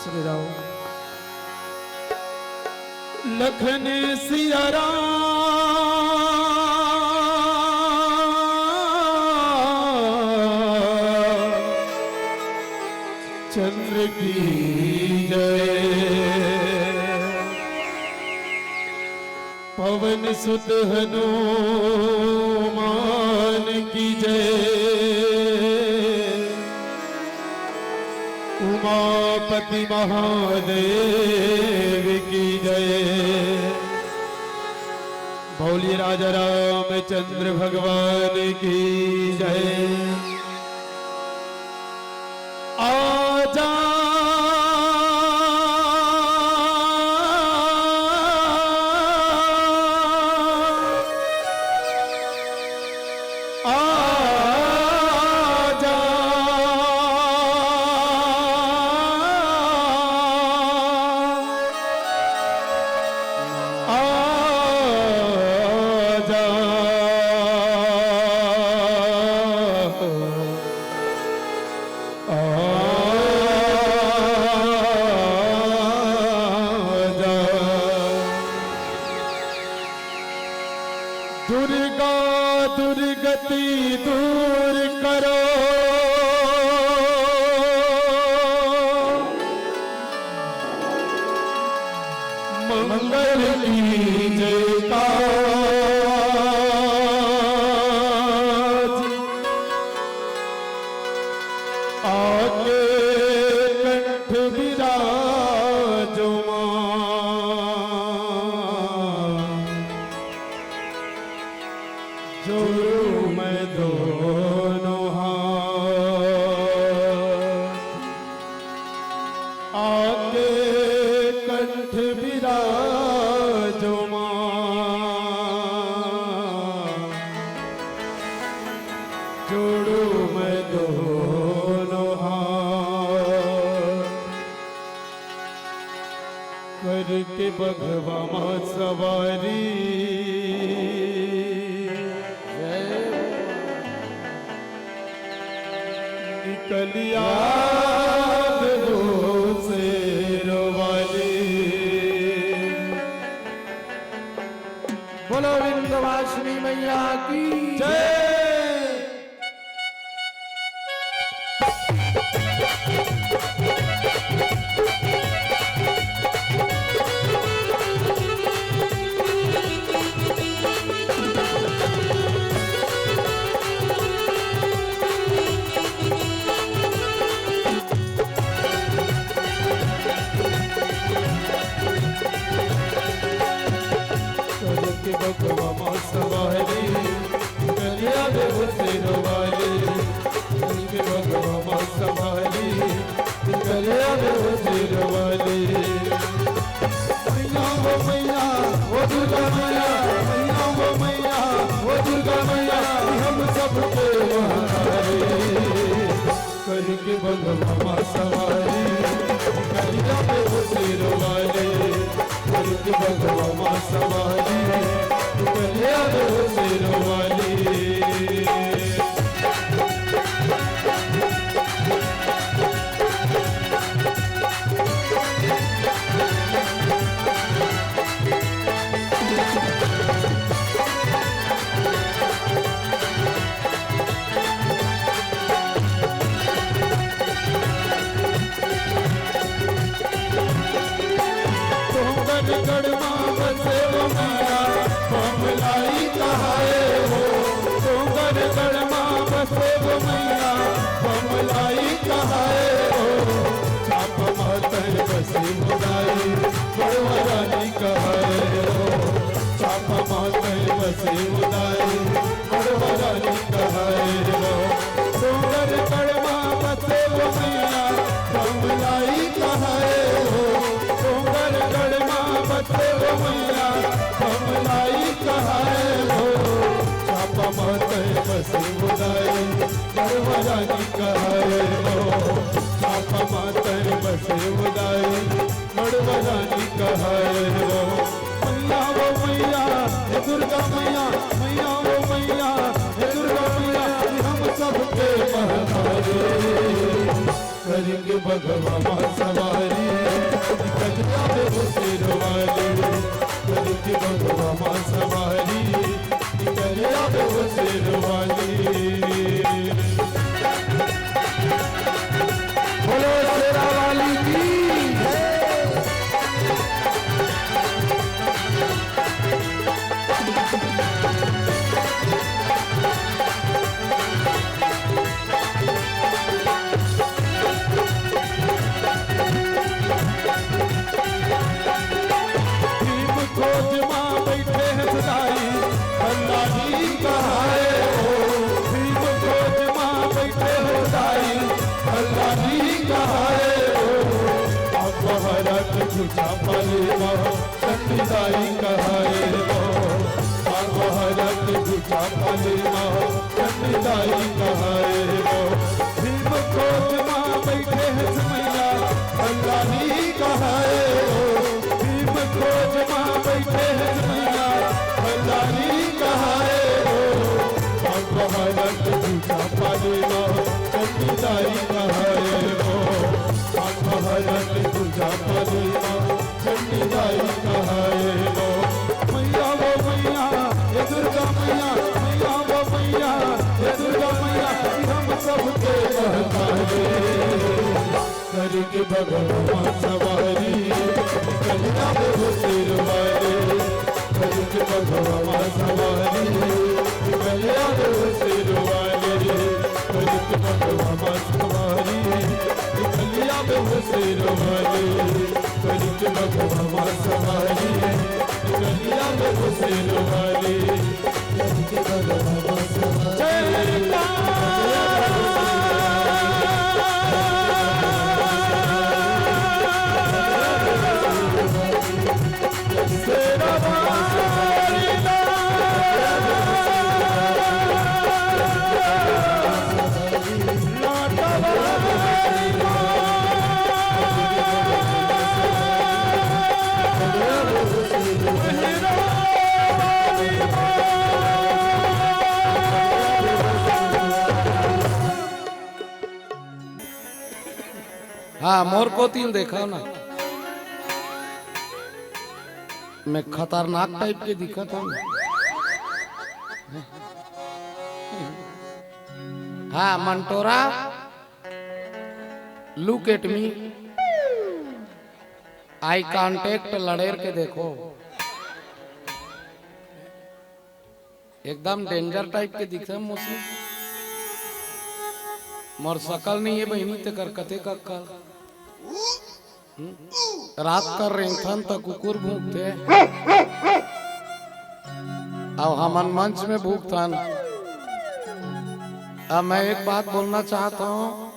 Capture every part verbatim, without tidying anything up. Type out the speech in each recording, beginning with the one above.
सुन जाओ। लखन सिया राम चंद्र की जय। पवन सुत हनुमान की जय। उमापति महादेव की जय। बोलिए राजा रामचंद्र भगवान की जय। आजा, आजा, आजा। आजा। दुर्गा दुर्गति दूर करो, मंगल की जयकार। आके कंठ विराजमान, जोड़ूं मैं दोनों हाथ। आके कंठ विराजमान। करके बघवा मा सवारी, निकलिया देवो शेरवाली। बोलो विंध्यवासिनी मैया की जय। करके बघवा मा सवारी, निकलिया देवो शेरवाली। करके बघवा मा सवारी, निकलिया देवो शेरवाली। मैया वो मैया, वो दुर्गा मैया, मैया वो मैया, वो दुर्गा मैया, हम सबके महतारी। करके बघवा मा सवारी, निकलिया देवो शेरवाली। करके बघवा मा सवारी, निकलिया देवो शेरवाली। डोंगरगढ़ मा बसे वो मैया, बमलाई कहाए हो। डोंगरगढ़ मा बसे वो मैया, बमलाई कहाए हो। छापा मा तैं बसे वो दाई, मड़वा रानी कहाए हो। छापा मा तैं बसे वो दाई, मड़वा रानी कहाए हो। डोंगरगढ़ मा बसे वो मैया, बमलाई कहाए हो। डोंगरगढ़ मा बसे वो मैया, बमलाई कहाए हो। छापा मा तैं बसे वो दाई, मड़वा रानी कहाए हो। छापा मा तैं बसे वो दाई, मड़वा रानी कहाए हो। मैया वो मैया, हे दुर्गा मैया, मैया वो मैया, हे दुर्गा मैया, हम सबके महतारी। करके बघवा मा सवारी, निकलिया देवो शेरवाली। करके बघवा मा सवारी, निकलिया देवो शेरवाली। बोलो शेरावाली की। भीम खोज मा बइठे हे दाई, भल्लाही कहाए हो। भीम खोज मा बइठे हे दाई, भल्लाही कहाए हो। अकबहरा के भुजा पाले मा चंडी दाई कहाए हो। अकबहरा के भुजा पाले मा चंडी दाई कहाए हो। भीम खोज मा बइठे हे मैया, भल्लाही कहाए हो। भीम खोज मा बइठे हे मैया, भल्लाही कहाए हो। अकबहरा के भुजा पाले मा चंडी दाई कहाए हो। अकबहरा के भुजा पाले मा चंडी दाई कहाए हो। मैया वो मैया, हे दुर्गा मैया, मैया वो मैया, हे दुर्गा मैया, हम सबके महतारी। करके बघवा मा सवारी, निकलिया देवो शेरवाली। करके बघवा मा सवारी, निकलिया देवो शेरवाली। करके बघवा मा सवारी, निकलिया देवो शेरवाली। करके बघवा मा सवारी, निकलिया देवो शेरवाली। करके बघवा मा सवारी। जय काली। हाँ, मोर कोति ल देखव ना, मैं खतरनाक टाइप के दिखत हंव। हाँ, Mantora, look at me, eye contact लड़ेर के देखो। एकदम danger type के दिखथे मौसी। मोर सकल नइ हे बहिनी, तेकर कतेक अक्कल। हम्म? रात कर रेंगथन त कुकुर भूंकथे, अउ हमन मंच में भूंकथन। अब मैं एक बात बोलना चाहत हंव,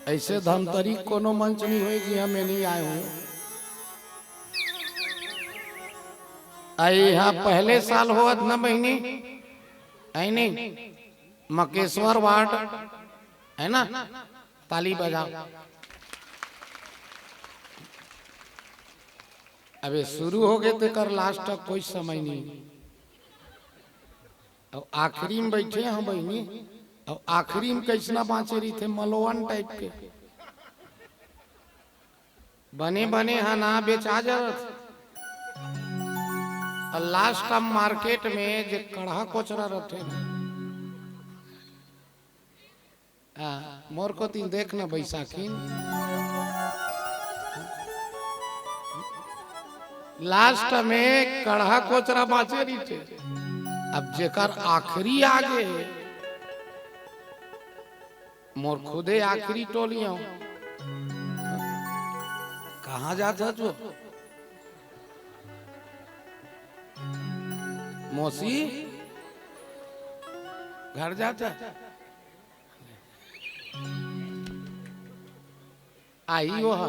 अइसे धमतरी कोनो मंच नइ होय जिहां मैं नइ आय हंव। अई हा पहले साल होवत न बहिनी, अई नहीं, मकेश्वर वार्ड है ना, ताली बजाव। अबे शुरू होगे तेकर last तक कोई समय नहीं। अब आखिरी में बइठे हंव बहिनी, अब आखिरी में कइसना बांचे रहिथे, मलोवन type के। बने बने ह ना बेचा जावत। अउ last time market में जे कड़हा कोचरा रथे ना, आ, मोर कोति देख ना बैसाखी, last में कड़हा कोचरा बांचे रहिथे। अब जेकर आखिरी आगे, मोर खुदे आखिरी टोली हंव। कहाँ जात हस वो? मौसी, घर जात हस? आही वो ह।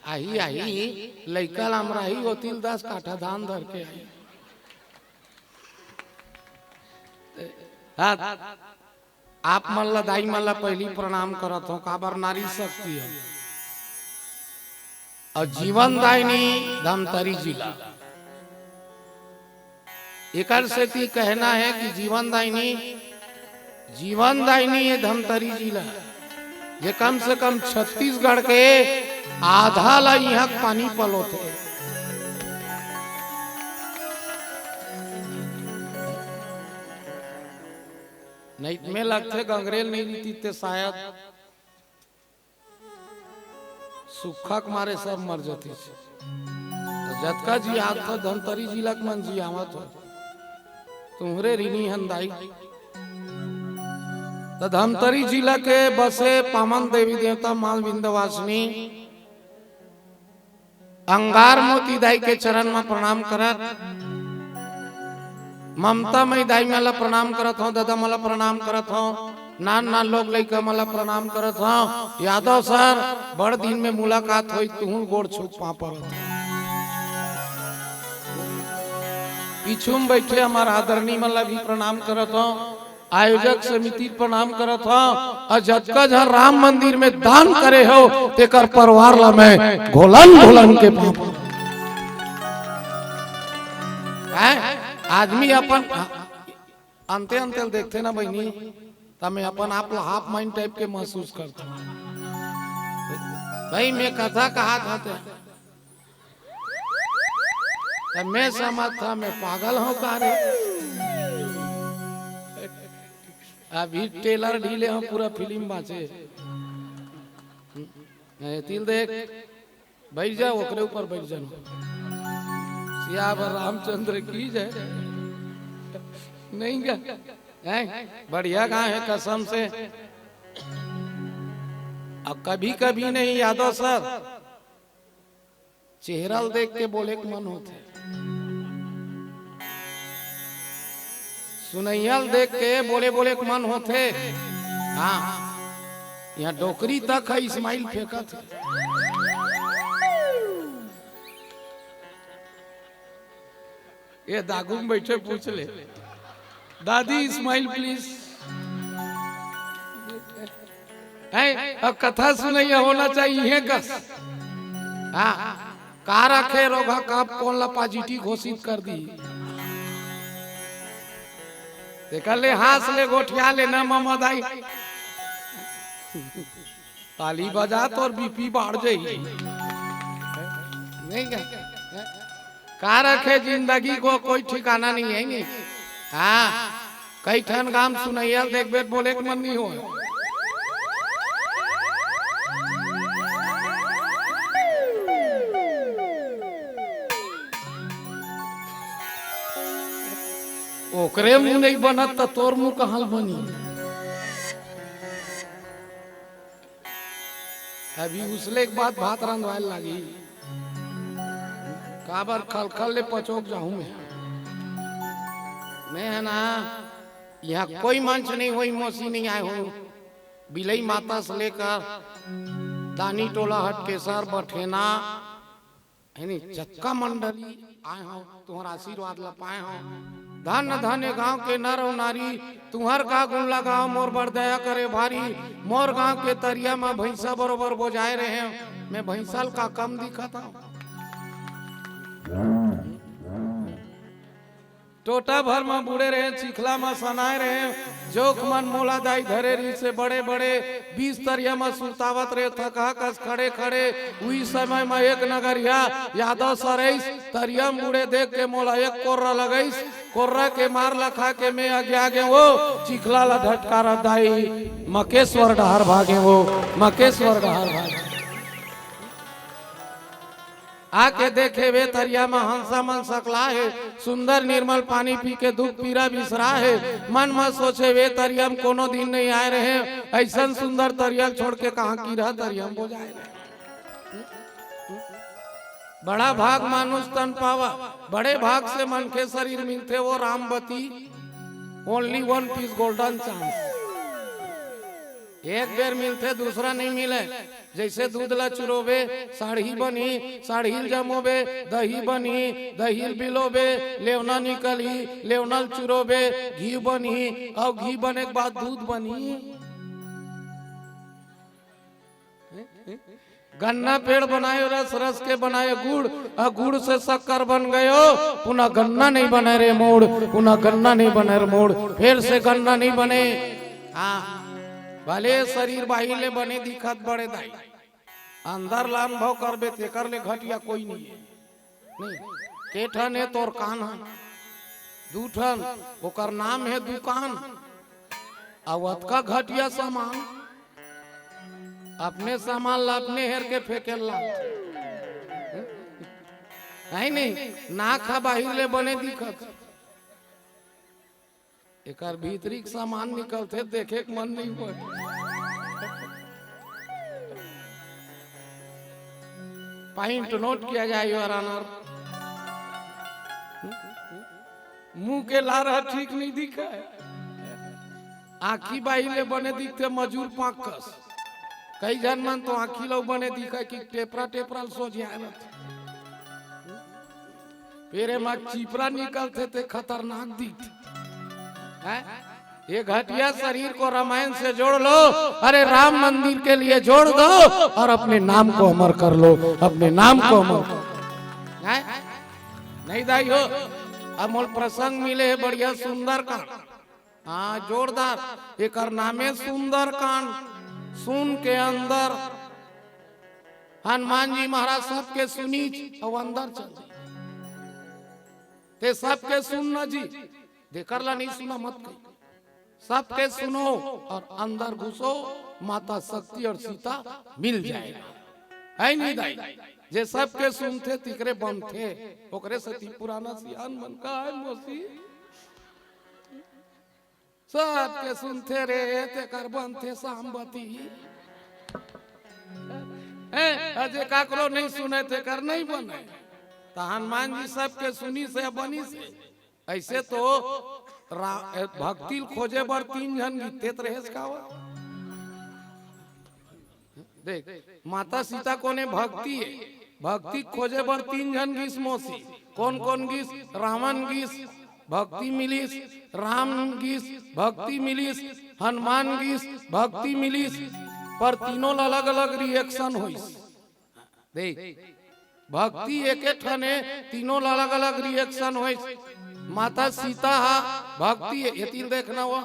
आही, आही, लइका ल अमराही होती ल दस काठा धान धर के आही। हाँ, आप मन ला, दाई मन ला पहिली प्रणाम करत हंव, काबर नारी शक्ति हे। अउ जीवनदायिनी धमतरी जिला, एकर सेती कहना हे कि जीवनदायिनी, जीवनदायिनी ये धमतरी जिला, जे कम से कम छत्तीसगढ़ के आधा ला इहां के पानी पलोथे। नहीं त में लगथे गंगरेल नहीं रहितिस ते शायद सुक्खा के मारे सब मर जतिस। त जतका जियात हो धमतरी जिला के मन जियावत हो, तुम्हरे ऋणी हन दाई। त धमतरी जिला के बसे पावन देवी देवता माँ विंध्यवासिनी अंगार मोती दाई के चरण म प्रणाम करत, ममता मई दाई मन ला प्रणाम करत हंव, ददा मन ला प्रणाम करत हंव, नान नान लोग लइका मन ला प्रणाम करत हंव। यादव सर, बड़ दिन में मुलाकात होई, तुहूं गोड़ छू के पांव परत हंव। पीछू में बैठे हमर आदरणीय मन ला भी प्रणाम करत हंव। आयोजक समिति प्रणाम करत हंव, अउ जतका झन राम मंदिर में दान करे हो, तेकर परिवार ला मैं घोलन घोलन के पांव। हैं? आदमी अपन अंते अंते ल देखथे ना बहिनी, त मैं अपन आप ला half mind type के महसूस करथंव। भाई, मैं कथा कहात हंव ते त मैं समझथंव, मैं पागल हंव का रे? अभी trailer ढीले हंव, पूरा फिल्म बांचे। ए, तिल देख, बैठ जा, ओकरे ऊपर बैठ जा। सियावर रामचंद्र की जय। नहीं गा? हैं? बढ़िया गाय हे कसम से। अब कभी कभी नहीं यादव सर, चेहरा ल देख के बोले के मन होथे, सुनइया ल देख के बोले बोले के मन होथे। हाँ, इहां डोकरी तक ह smile फेंकत हे। ए दागू में बैठे पूछ ले, दादी smile please। हैं? अब कथा सुनइया होना चाहिए कस। हाँ, का रखे रोगहा कब कोन ला positive घोषित कर दी। तेकर ले हांस ले गोठिया ले ना ममा दाई। ताली बजा, तोर बीपी बाढ़ जाही। नहीं क्या? का रखे जिंदगी को कोई ठिकाना नहीं है, नहीं? हाँ, कई ठन गाम सुनैया देखबे त बोले के मन नहीं हो। ओकरे मुंह नहीं बनत त तोर मुंह कहाँ बनी? अभी उसले एक बात भात रंधवाए लागी। काबर खलखल ले पचोक जाहूं मैं। मैं है ना, यहाँ कोई मंच नहीं होई, मौसी नहीं आए हो। बिलई माता से लेकर दानी टोला, हटकेसर, बठेना, है नी, जतका मंडली आए हो, तुम्हारा आशीर्वाद ला पाए हो। धन्य धन्य गांव के नर अउ नारी, तुम्हर का गुण लगाओ मोर बर दया करे भारी। मोर गांव के तरिया म भैंसा बरोबर बोजाए रहे, मैं भैंसा ल का कम दिखत हूँ? टोटा भर म बूड़े रहे, चिखला म सनाए रहे, जोंक मन मोला दाई धरे रिहिसे बड़े बड़े, बीस तरिया म सुरतावत रहे, थकहा कस खड़े खड़े। उही समय म एक नगरिया यादव सरईस, तरिया म बूड़े देख के मोला एक कोर्रा लगईस। कोर्रा के मार ल खा के मैं अगिया गे वो, चिखला ल ढटकारत दाई मकेश्वर डहर भागे वो, मकेश्वर डहर भागे। आके देखे वे तरिया म हंसा मन सकला हे, सुंदर निर्मल पानी पी के दुख पीरा बिसरा हे। मन म सोचे वे तरिया म कोनो दिन नहीं आए रहे, ऐसन सुंदर तरिया ल छोड़ के कहाँ कीरा तरिया म बोजाए रहे। बड़ा भाग मानुष तन पावा, बड़े भाग से मनखे शरीर मिलथे वो Ramwati, only one piece golden chance। एक बेर मिलथे, दूसरा नहीं मिले। जैसे दूध ला चुरोबे, साढ़ी बनही, साढ़ी ल जमोबे, दही बनही, दही ल बिलोबे, लेवना निकलही, लेवना ल चुरोबे, घी बनही, अउ घी बने के बाद दूध बनही। गन्ना पेड़ बनाए रस, रस के बनाए गुड़, अउ गुड़ से शक्कर बन गयो। पुनः गन्ना नहीं बने रे मोड़, पुनः गन्ना नहीं बने रे मोड़, फेर से गन्ना नहीं बने। हाँ, भले शरीर बाहिर ले बने दिखत बड़े दाई, अंदर ला अनुभव करबे तेकर ले घटिया कोई नहीं है। नहीं, के ठन हे तोर कान ह? दू ठन, ओकर नाम हे दुकान। अउ अतका घटिया सामान, अपने सामान ला अपने हेर के फेंके ला। है नहीं, नाक ह बाहिर ले बने दिखत। एकर भीतरी के सामान निकलथे, देखे के मन नहीं होय। Point note किया जाए, Your Honor। मुंह के लार ह ठीक नहीं दिखे, आंखी बाहिर ले बने दिखथे मजूर पांख कस। कई झन मन तो आंखी लो बने दिखे कि टेपरा टेपरा ल सोझियाए रथे। पेरे म चिपरा निकलथे ते खतरनाक दिखथे। हैं? ये घटिया शरीर को रामायण से जोड़ लो, अरे राम मंदिर के लिए जोड़ दो और अपने नाम को अमर कर लो, अपने नाम को अमर कर लो। हैं? नहीं दाई हो, अब मोल प्रसंग मिले हे बढ़िया सुंदरकांड। हाँ, जोरदार। एकर नामे सुंदरकांड। सुन के अंदर हनुमान जी महाराज सबके सुनीच अउ अंदर चल दी। ते सबके सुन न जी, देकर ला नहीं सुना मत कही। सबके सुनो और अंदर घुसो, माता शक्ति और सीता मिल जाएगा। है नहीं दाई? जे सबके सुनथे तिकरे बनथे, ओकरे सेती पुराना सियान मन का है मोसी। सबके सुनथे रे, तेकर बनथे सांबती। हैं, अजे काकरो नहीं सुने, तेकर नहीं बने। त हनुमान जी सबके सुनी से बनी से। ऐसे तो रा-, ए, भक्ति ल खोजे बर तीन झन गीत तेत रहेस का वो? देख, माता सीता कोने भक्ति है, भक्ति खोजे बर तीन झन गीस मोसी। कौन कौन गीस? रावण गीस, भक्ति मिलिस, राम गीस, भक्ति मिलिस, हनुमान गीस, भक्ति मिलिस, पर तीनों ल अलग-अलग reaction होइस। देख, भक्ति एके ठन हे, तीनों ल अलग-अलग reaction होइस। माता सीता हा भक्ति हे, एती ल देखना हुआ।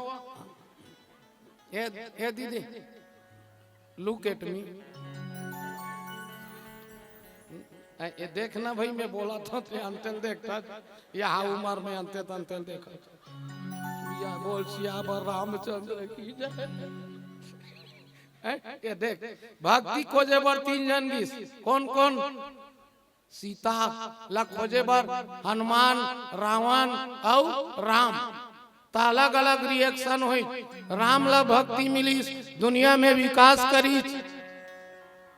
ए, ए दीदी, Look at me. ए, ए, देख ना भाई, मैं बोला था, ते अंतेल देखता, यहाँ उम्र में अंते तंतेल देखा। या बोल सियावर रामचंद्र की जय। ए, ये देख, भक्ति खोजे बर तीन झन गिस। कौन कौन? सीता ला खोजे बर हनुमान, रावण अउ राम। त अलग-अलग reaction होइस। राम ला भक्ति मिलिस, दुनिया में विकास करिस।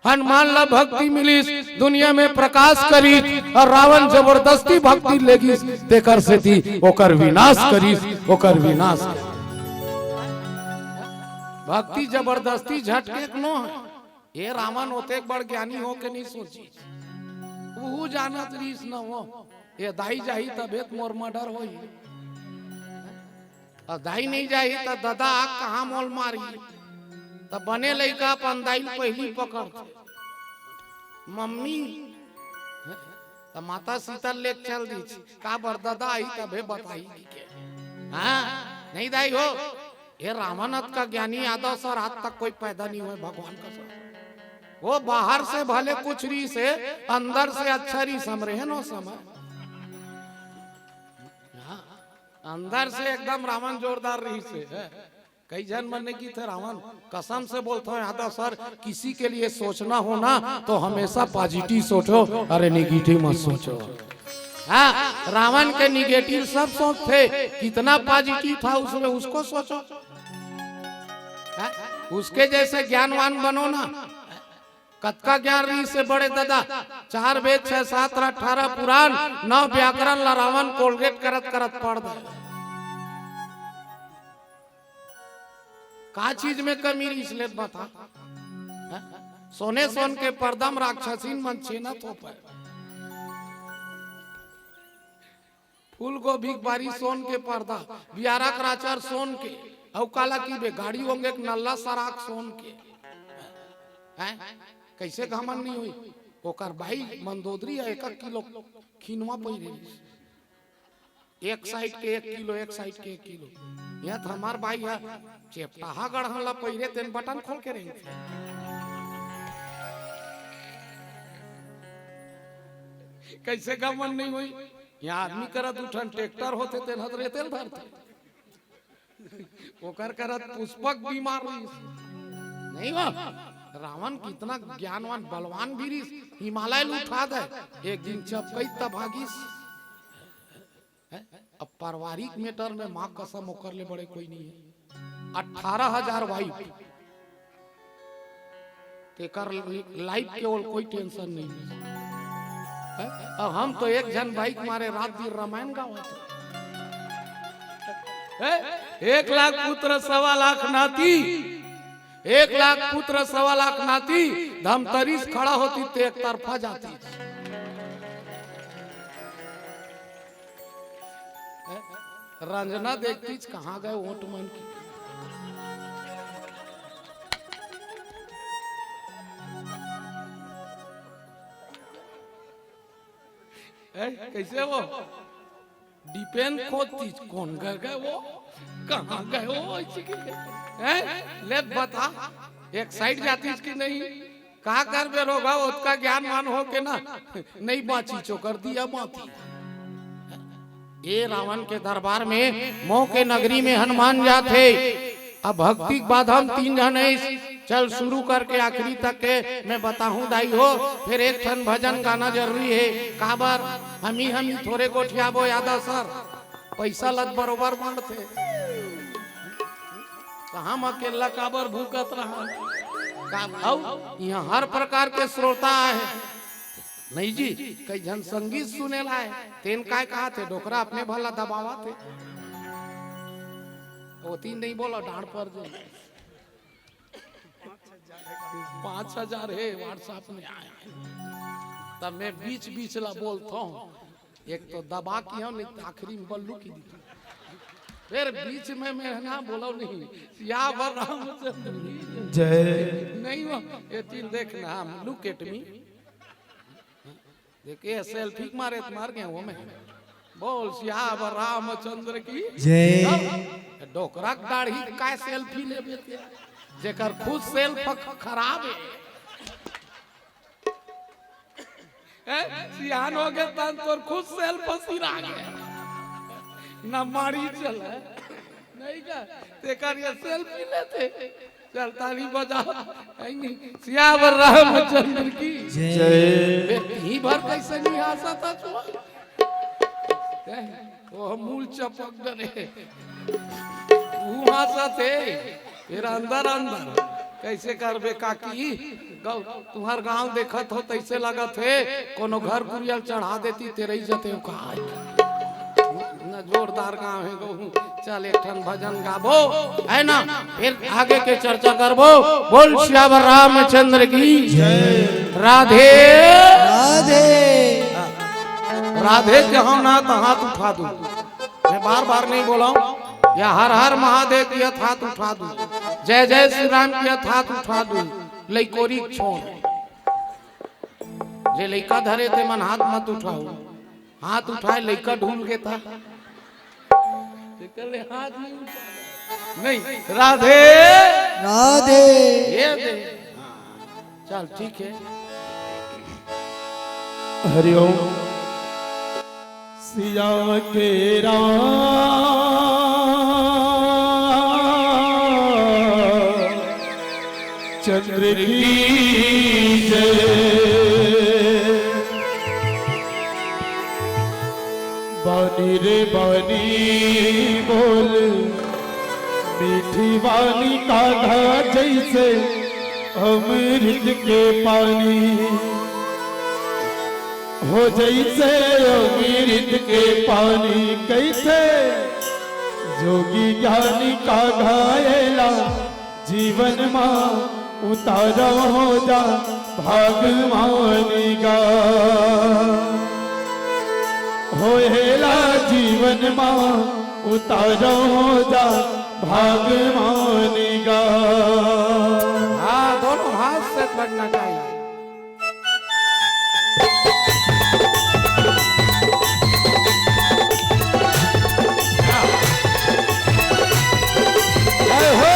हनुमान ला भक्ति मिलिस, दुनिया में प्रकाश करिस, अउ रावण जबरदस्ती भक्ति लेगिस, तेकर सेती ओकर विनाश करिस, ओकर विनाश करिस। भक्ति जबरदस्ती झटके के नो हे। ए रावण ओतेक बड़ ज्ञानी हो के नहीं सोचिस। उहू जानत रहिस न हो, ए दाई जाही तभे त मोर murder होही। अउ दाई नहीं जाही त ददा आके कहाँ मोल मारही। त बने लइका अपन दाई ल पहिली पकड़थे। मम्मी, त माता सीता ल लेके चल दिस। काबर ददा आही तभे बताही के। हाँ, नहीं दाई हो। ए रावण अतका ज्ञानी यादव सर आज तक कोई पैदा नहीं होय भगवान कसम। वो बाहर से भले कुछ रहिस हे, अंदर से अच्छा रहिस, हमरे हे नो समय। हाँ, अंदर से एकदम रावण जोरदार रहिस हे। कई झन मन ने किथे रावण, कसम से बोलथंव यादव सर, किसी के लिए सोचना हो ना तो हमेशा positive सोचो, अरे negative मत सोचो। हाँ, रावण के negative सब सोचथे, कितना positive था उसमें, उसको सोचो। हाँ, उसके जैसे ज्ञानवान बनो ना। कतका ज्ञान रहिस हे बड़े ददा, चार वेद, छह शास्त्र, अठारह पुराण, नौ व्याकरण ला रावण Colgate करत करत पढ़ दे। का चीज में कमी रहिस ले बता? हैं? सोने सोन के पर्दा म राक्षसीन मन छेनत हो पाए। फूलगोभी के बारी सोन के पर्दा, बियारा के राचर सोन के, अउ काला कहिबे गाड़ी ओंगे के नल्ला सराक सोन के। हैं? कइसे घमंड नहीं होही? ओकर बाई मंदोदरी हे, एक एक किलो खिनवा पहिरे रहिस। एक side के एक किलो, एक side के एक किलो। इहाँ त हमार बाई ह चेपटाहा गढ़न ला पहिरे, तेन button खोल के रहिथे। कइसे घमंड नहीं होही? इहाँ आदमी करा दू ठन tractor होथे, तेन ह त रेतेल धरथे। ओकर करा त पुष्पक बीमार रहिस। नहीं हो? रावण कितना ज्ञानवान, बलवान भी रहिस, हिमालय ल उठा दे, एक दिन चपकई त भागिस। हैं? अब पारिवारिक matter में माँ कसम ओकर ले बड़े कोई नहीं हे। अठारह हजार wife, तेकर life के ओल कोई tension नहीं हे। हैं? अब हम तो एक झन bike मारे रात दिन रामायण गावत हे। हैं? एक लाख पुत्र सवा लाख नाती, एक लाख पुत्र सवा लाख नाती, धमतरी से खड़ा होतिस ते एक तरफा जातिस। रंजना देखतिस कहाँ गए वोट मन के। ए, कइसे हो? Depend खोजतिस, कौन घर गए वो, कहाँ गए वो, अइसे के, हैं? ले बता, एक side जातिस कि नहीं? का करबे रोगा, ओतका ज्ञानवान हो के ना, नहीं बाँचिस, ओकर दिया बाँचिस। ए रावण के दरबार में, मोह के नगरी में हनुमान जाथे। अब भक्ति के बाद हम तीन झन अइस, चल शुरू करके आखिरी तक के मैं बताहूँ दाई हो, फिर एक ठन भजन गाना जरूरी हे। काबर हमी हमी थोरे गोठियाबो यादव सर, पैसा लत बरोबर बांटथे। त हम अकेल्ला काबर भूकत रहा? का, अउ इहाँ हर प्रकार के श्रोता आहे। नहीं जी, कई झन संगीत सुने ला आए, तेन काय कहाथे, डोकरा अपने भला दबावथे। ओती नहीं बोला, डांड़ पर जे। पाँच हजार हे WhatsApp में आए। तब मैं बीच बीच ला बोलता हूँ, एक तो दबा के हो, नहीं तो आखिरी में बल्लू की दी। फिर बीच में मैं ना बोला नहीं, सियावर रामचंद्र की जय। नहीं हो, ये तीन देखना, हम look at me। देखिए, selfie मारे तो मार गया वो मैं। बोल सियावर रामचंद्र की जय। अब डोकरा के दाढ़ी काय selfie लेबे ते? जेकर खुद सेल्फ ख-, खराब हे। हैं? सियान हो गे तहन तोर खुद सेल्फ सिरा गे। ना माड़ी चले। नहीं का? तेकर ये सेल्फी लेथे। चल ताली बजा। सियावर रामचंद्र की। जय। बे, तिही भर कइसे नहीं हाँसत हस? हैं? ओ मूल चपक डरे। ऊ हाँसथे, फेर अंदर अंदर कइसे करबे काकी? गौ-, तुम्हर गांव देखत हो तइसे लगत हे, कोनो घर कुरिया ल चढ़ा देती, तेरई जते हो का। न जोरदार गांव हे गौ। चल एक ठन भजन गाबो, हे ना? फेर आगे के चर्चा करबो। बोल सियावर रामचंद्र की। जय। राधे। राधे। राधे कहूं ना त हाथ उठा दूं। मैं बार बार नहीं बोला हूं, या हर हर महादेव की हाथ उठा दूं, जय जय श्री राम की हाथ उठा दूं, लइकोरी छोड़। जे लइका धरे ते मन हाथ मत उठाओ, हाथ उठाए लइका ढूंढ के था। ते कर ले हाथ नहीं उठा। नहीं, राधे। राधे। ये दे। चल, ठीक हे। हरिओम। सिया के राम चंद्र की जय। बानी रे बानी बोल, मीठी बानी काढ़ा जइसे अमृत के पानी। हो जइसे अमृत के पानी कहिथे जोगी ज्ञानी काढ़ा एला जीवन मा उतारव हो जा भाग मानी गा। हो एला जीवन मा उतारव हो जा भाग मानी गा। हाँ, दोनों हाथ से पढ़ना चाहिए। जय हो।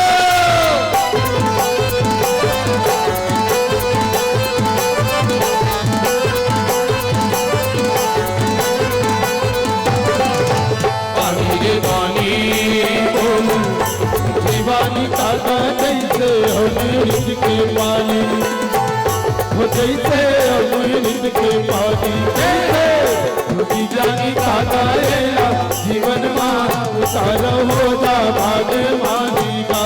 पानी रे पानी बोल, जीवानी काढ़ा जइसे अमृत के पानी। हो जइसे अमृत के पानी, जइसे धोती जानी काढ़ा एला जीवन मा उतारव हो जा भाग मानी गा।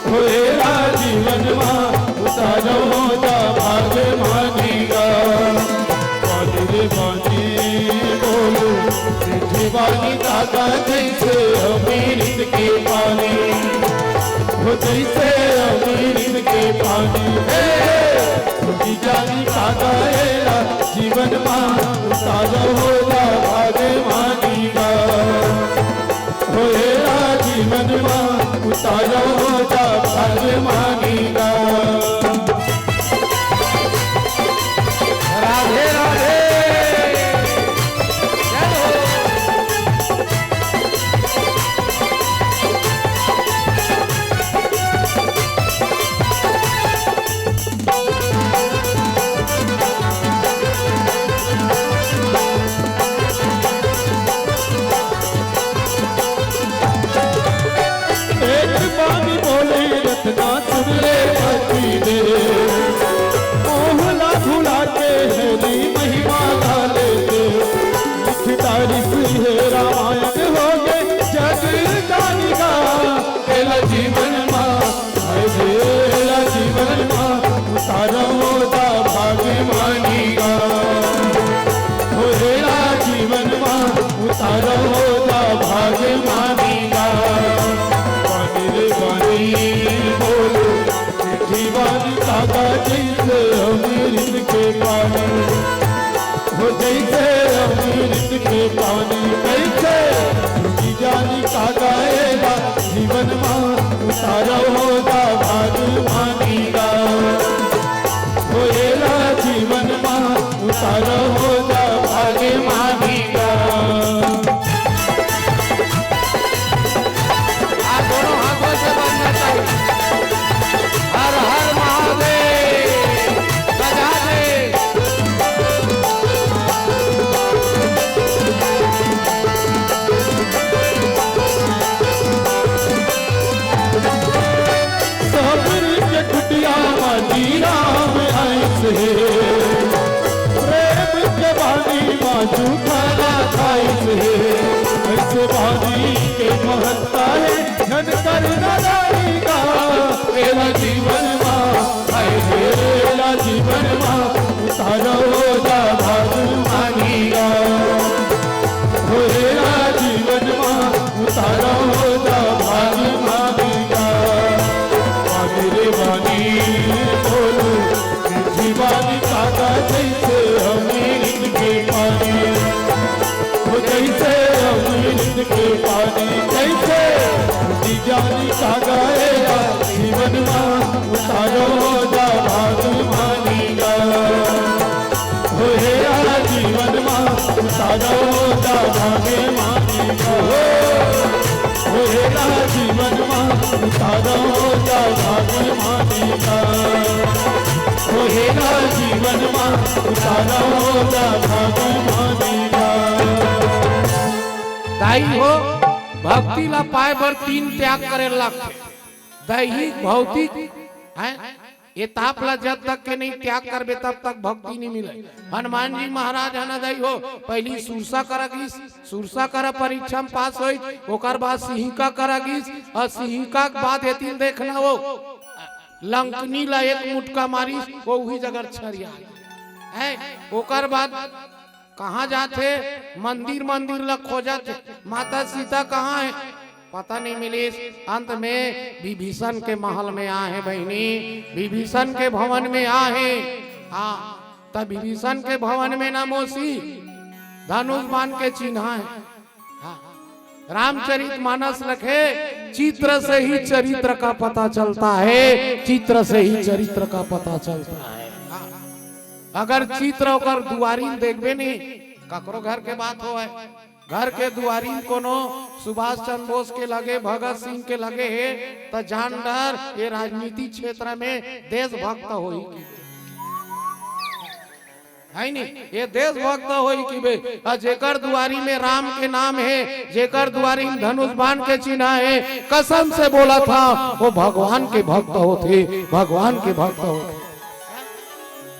हो एला जीवन मा उतारव हो जा भाग मानी गा। पानी रे पानी बोल, मीठी बानी काढ़ा जइसे अमृत के पानी। हो जइसे अमृत के पानी, हे, हे, मीठी जानी काढ़ा एला जीवन मा उतारव हो जा भाग मानी गा। हो एला जीवन मा उतारव हो जा भाग मानी गा। राधे राधे। जय हो। एक बानी बोले रतना सुन ले पति दे, मोहला भुला के हरी महिमा गा लेते। लिखदारी सुहे रामायण हो गे जग जानी गा। एला जीवन मा, हाय रे, एला जीवन मा उतारव हो जा भाग मानी गा। हो एला जीवन मा उतारव हो जा भाग मानी गा। पानी रे पानी बोल, मीठी बानी काढ़ा जइसे अमृत के पानी। हो जइसे अमृत के पानी, कइसे धोती जानी काढ़ा एला जीवन मा उतारव हो जा भाग मानी गा। हो एला जीवन मा उतारव हो जा भाग मानी गा। आप दोनों हाथों से बजना चाहिए। झूठा ला खाइस हे, ऐसे बानी के महत्ता हे, झन कर न जानी का, एला जीवन मा, हाय हे, एला जीवन मा, उतारो जा भाग मानी का। हो एला जीवन मा, उतारो जा भाग मानी का। पानी रे पानी बोलू, जीवानी काका जैसे अमृत के पानी, वो जैसे अमृत के पानी, जैसे जीवानी काका एला जीवन मा उतारो जा भाग मानी का। हो एला जीवन मा उतारो जा भाग मानी का। हो एला जीवन मा उतारो जा भाग मानी का। हो एला जीवन मा उतारो जा भाग मानी का। दाई हो, भक्ति ला पाए बर तीन त्याग करे लागथे। दैहिक, भौतिक, हैं? ये ताप ला जब तक के नहीं त्याग करबे, तब तक भक्ति नहीं मिले। हनुमान जी महाराज ह ना दाई हो, पहली सुरसा करा गिस, सुरसा करा परीक्षा में पास होई, ओकर बाद सिंहिका करा गिस, और सिंहिका के बाद एतिन देखना हो, लंकनी ला एक मुटका मारिस, वो उही जगह छरिया है। ओकर बाद कहाँ जाथे? मंदिर, मंदिर ला खोजत हे। माता सीता कहाँ हे? पता नहीं मिलिस। अंत में विभीषण के महल में आए हे बहिनी, विभीषण के भवन में आए हे। हाँ, तब विभीषण के भवन में ना मौसी, धनुष बाण के चिन्हा हे। हाँ, रामचरित मानस लखे, चित्र से ही चरित्र का पता चलता है, चित्र से ही चरित्र का पता चलता है। हाँ, अगर चित्र ओकर दुआरी में देखबे नहीं, ककरो घर के बात होवय, घर के दुआरी म कोनो सुभाष चंद्र बोस के लगे, भगत सिंह के लगे हे, त जान डर, ये राजनीति क्षेत्र में देशभक्त होही कि, है नी? ये देशभक्त होही कि बे, अ जेकर दुआरी में राम के नाम हे, जेकर दुआरी में धनुष बाण के चिन्ह हे, कसम से बोलत हंव, वो भगवान के भक्त होथे, भगवान के भक्त होथे।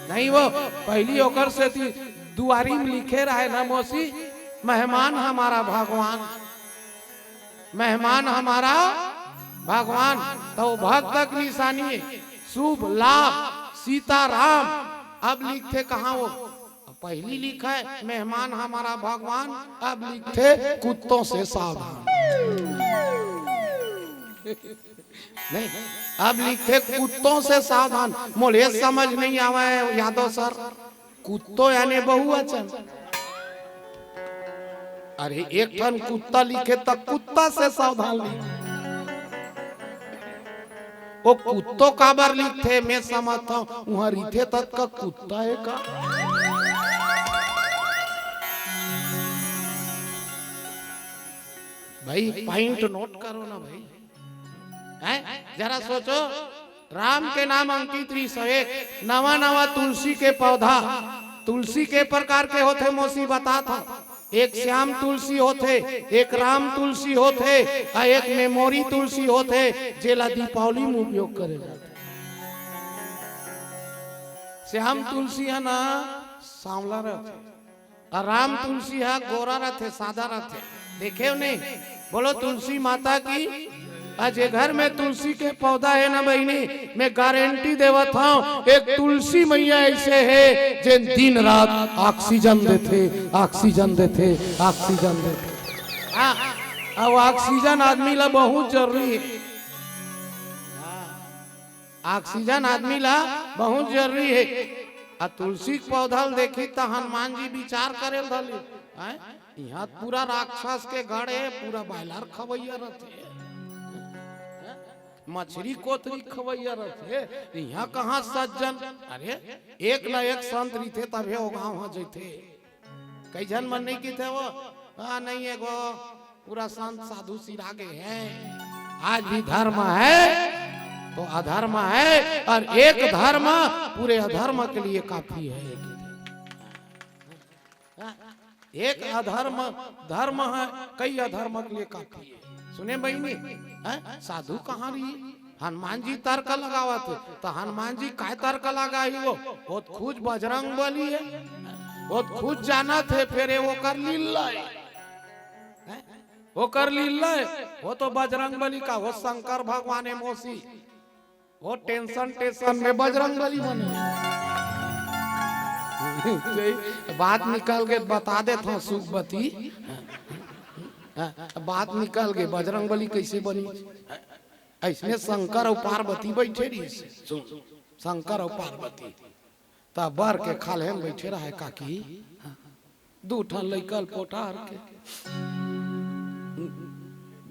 नहीं, वो पहली ओकर सेती दुआरी में लिखे रहे ना मौसी, मेहमान हमारा भगवान, मेहमान हमारा भगवान। तो भक्त के निशानी, शुभ लाभ, सीताराम। अब लिखथे कहाँ वो? पहली लिखा है मेहमान हमारा भगवान, अब लिखथे कुत्तों से सावधान। नहीं, अब लिखथे कुत्तों से सावधान। मोला ये समझ नहीं आवे यादव सर, कुत्तो यानी बहुवचन। अरे, एक ठन कुत्ता लिखे त कुत्ता से सावधान लिखे। वो कुत्तो काबर लिखथे, मैं समझथंव, उहाँ रिथे ततका कुत्ता हे का? भाई, point note करो ना भाई। हैं? जरा सोचो, राम के नाम अंकित रिहिस हे, नवा नवा तुलसी के पौधा, तुलसी के प्रकार के होथे मौसी बताथंव, एक श्याम तुलसी होथे, एक राम तुलसी होथे, अउ एक memory तुलसी होथे, जेला दीपावली में उपयोग करे जाथे। श्याम तुलसी हे ना, सांवला रथे। अउ राम तुलसी ह गोरा रथे, सादा रथे। देखे हो नहीं? बोलो तुलसी माता की। अउ जे घर में तुलसी के पौधा हे ना बहिनी, मैं गारंटी देवत हंव, एक तुलसी मैया ऐसे हे, जेन दिन रात oxygen देथे, oxygen देथे, oxygen देथे। हाँ, अउ oxygen आदमी ला बहुत जरूरी हे। Oxygen आदमी ला बहुत जरूरी हे। अउ तुलसी के पौधा ल देखी त हनुमान जी विचार करे ल धर लिस। हैं? इहाँ पूरा राक्षस के गढ़ हे, पूरा बायलर खवैया रथे, मछरी कोतरी खवैया रथे। इहाँ कहाँ सज्जन? अरे, एक ना एक संत रहिथे तभे ओ गाँव ह जइथे। कई झन मन नहीं किथे वो, हाँ, नहीं, एगो पूरा संत साधु सिरा गे हे। आज भी धर्म है तो अधर्म है, अउ एक धर्म पूरे अधर्म के लिए काफी है। एक अधर्म धर्म हे, कई अधर्म के लिए काफी हे। सुने बहिनी, हैं? साधु कहाँ रही? हनुमान जी तर्क लगावत हे, त हनुमान जी काय तर्क लगाही वो? वो त खुद बजरंग बली हे। वो खुद जानत हे, फेर ये ओकर लीला हे। हैं? ओकर लीला हे। वो तो बजरंग बली का, वो शंकर भगवान हे मौसी। वो टेंशन टेंशन में बजरंग बली बने। बात निकल के बता देत हंव, सुखबती। हाँ, बात निकल के बजरंग बली कैसे बनी? अइसने शंकर अउ पार्वती बइठे रहिस। सुन, शंकर अउ पार्वती। त बर के खाल्हे म बइठे रहय काकी। हाँ। दू ठन लइका ल पोटार के।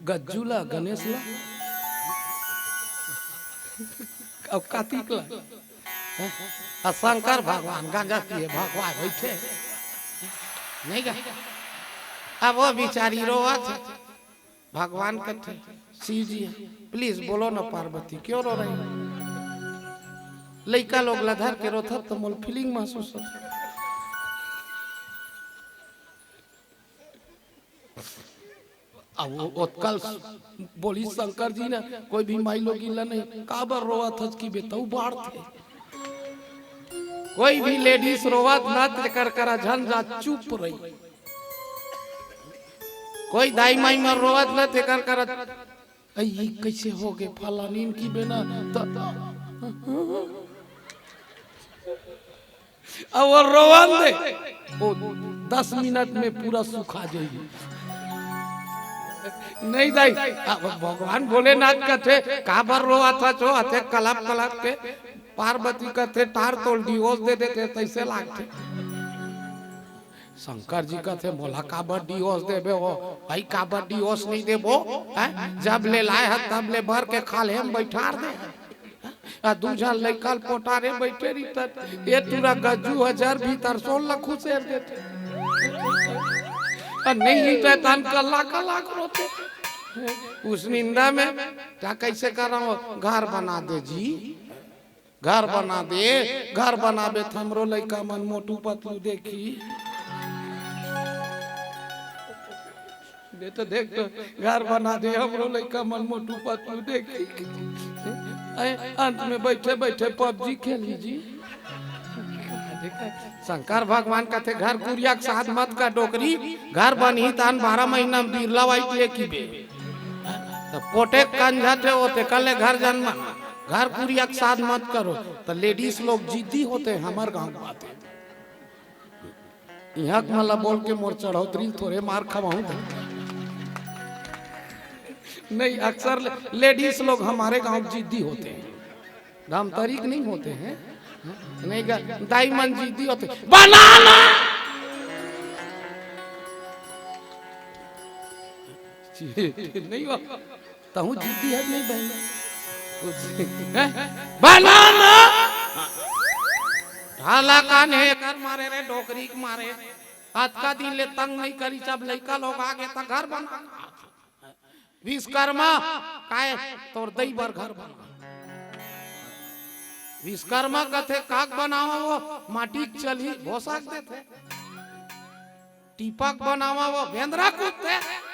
गज्जू ला, गणेश ला। अउ कार्तिक ला। हाँ? अउ शंकर भगवान गांजा पिए भगवान बइठे। नहीं गा? अब वो बिचारी रोवत हे। भगवान कथे, "शिव जी, please बोलो ना पार्वती, क्यों रो रही हो?" लइका लोग ला धर के रोथव त मोला feeling महसूस होथे। अब वो ओतकल बोली शंकर जी ने, "कोई भी माई लोगिन ला नहीं, काबर रोवत हच कि बेतऊ बाढ़थे।" कोई भी ladies रोवत ना, तेकर करा झन जा, चुप रही। कोई दाई माई मन रोवत ना, तेकर करा, "अई, ई कइसे हो गे फलानीन की बेना?" त अब वो रोवन दे, वो दस मिनट में पूरा सुखा जाही। नहीं दाई, अब भगवान भोलेनाथ कथे, "काबर रोवत हच?" अथे कलप कलप के। पार्वती कथे, "टार तोल divorce दे देते, तइसे लागथे।" शंकर जी कथे, "मोला काबर divorce देबे हो भाई, काबर divorce नहीं देबो? हैं? जब ले लाए हस, तब ले बर के खाल्हे म बइठार दे।" आ दू झन लइका ल पोटारे बइठे रहिथन, ए टूरा गज्जू ह जर भीतर सोन ल खुसेर देथे। आ नहीं ही तो तहन कल्ला कल्ला रोथे। उस निंदा में, "का कइसे करंव? घर बना दे जी।" घर बना दे, घर बनाबे त हमरो लइका मन मोटू पतलू देखही। दे तो देख तो, घर बना दे, हमरो लइका मन मोटू पतलू देखही। अय, अंत में बइठे बइठे PUBG खेलही जी। शंकर भगवान कथे, "घर कुरिया के साथ मत कर डोकरी, घर बनही तहन बारह महीना में बिरला वाइट लेके बे।" त पोटे कंझा थे होते, कल ले घर जन्म, घर कुरिया के साथ मत करो। त ladies लोग जिद्दी होते हैं, हमर गांव के बात हे। इहाँ के मन ला बोल के मोर चढ़ोतरी ल थोरे मार खवाहूं त। नहीं, अक्सर ले-, ladies लोग हमारे गांव के जिद्दी होते हैं, धमतरी के नहीं होते हैं। नहीं गा, दाई मन जिद्दी होते, "बना ना।" नहीं हो। तहूँ जिद्दी हस नहीं बहिनी? कुछ, हैं? बना ना। ढाला कान हे, एकर मारे रे, डोकरी के मारे। अतका दिन ले तंग नहीं करिस, अब लइका लोग आ गे त घर बना। विश्वकर्मा, काय तोर दई बर घर बना। विश्वकर्मा कथे, "काक बनावा वो, माटी के चलही, भोसा के देथे।" टीपा के बनावा वो, बेंदरा कूदथे।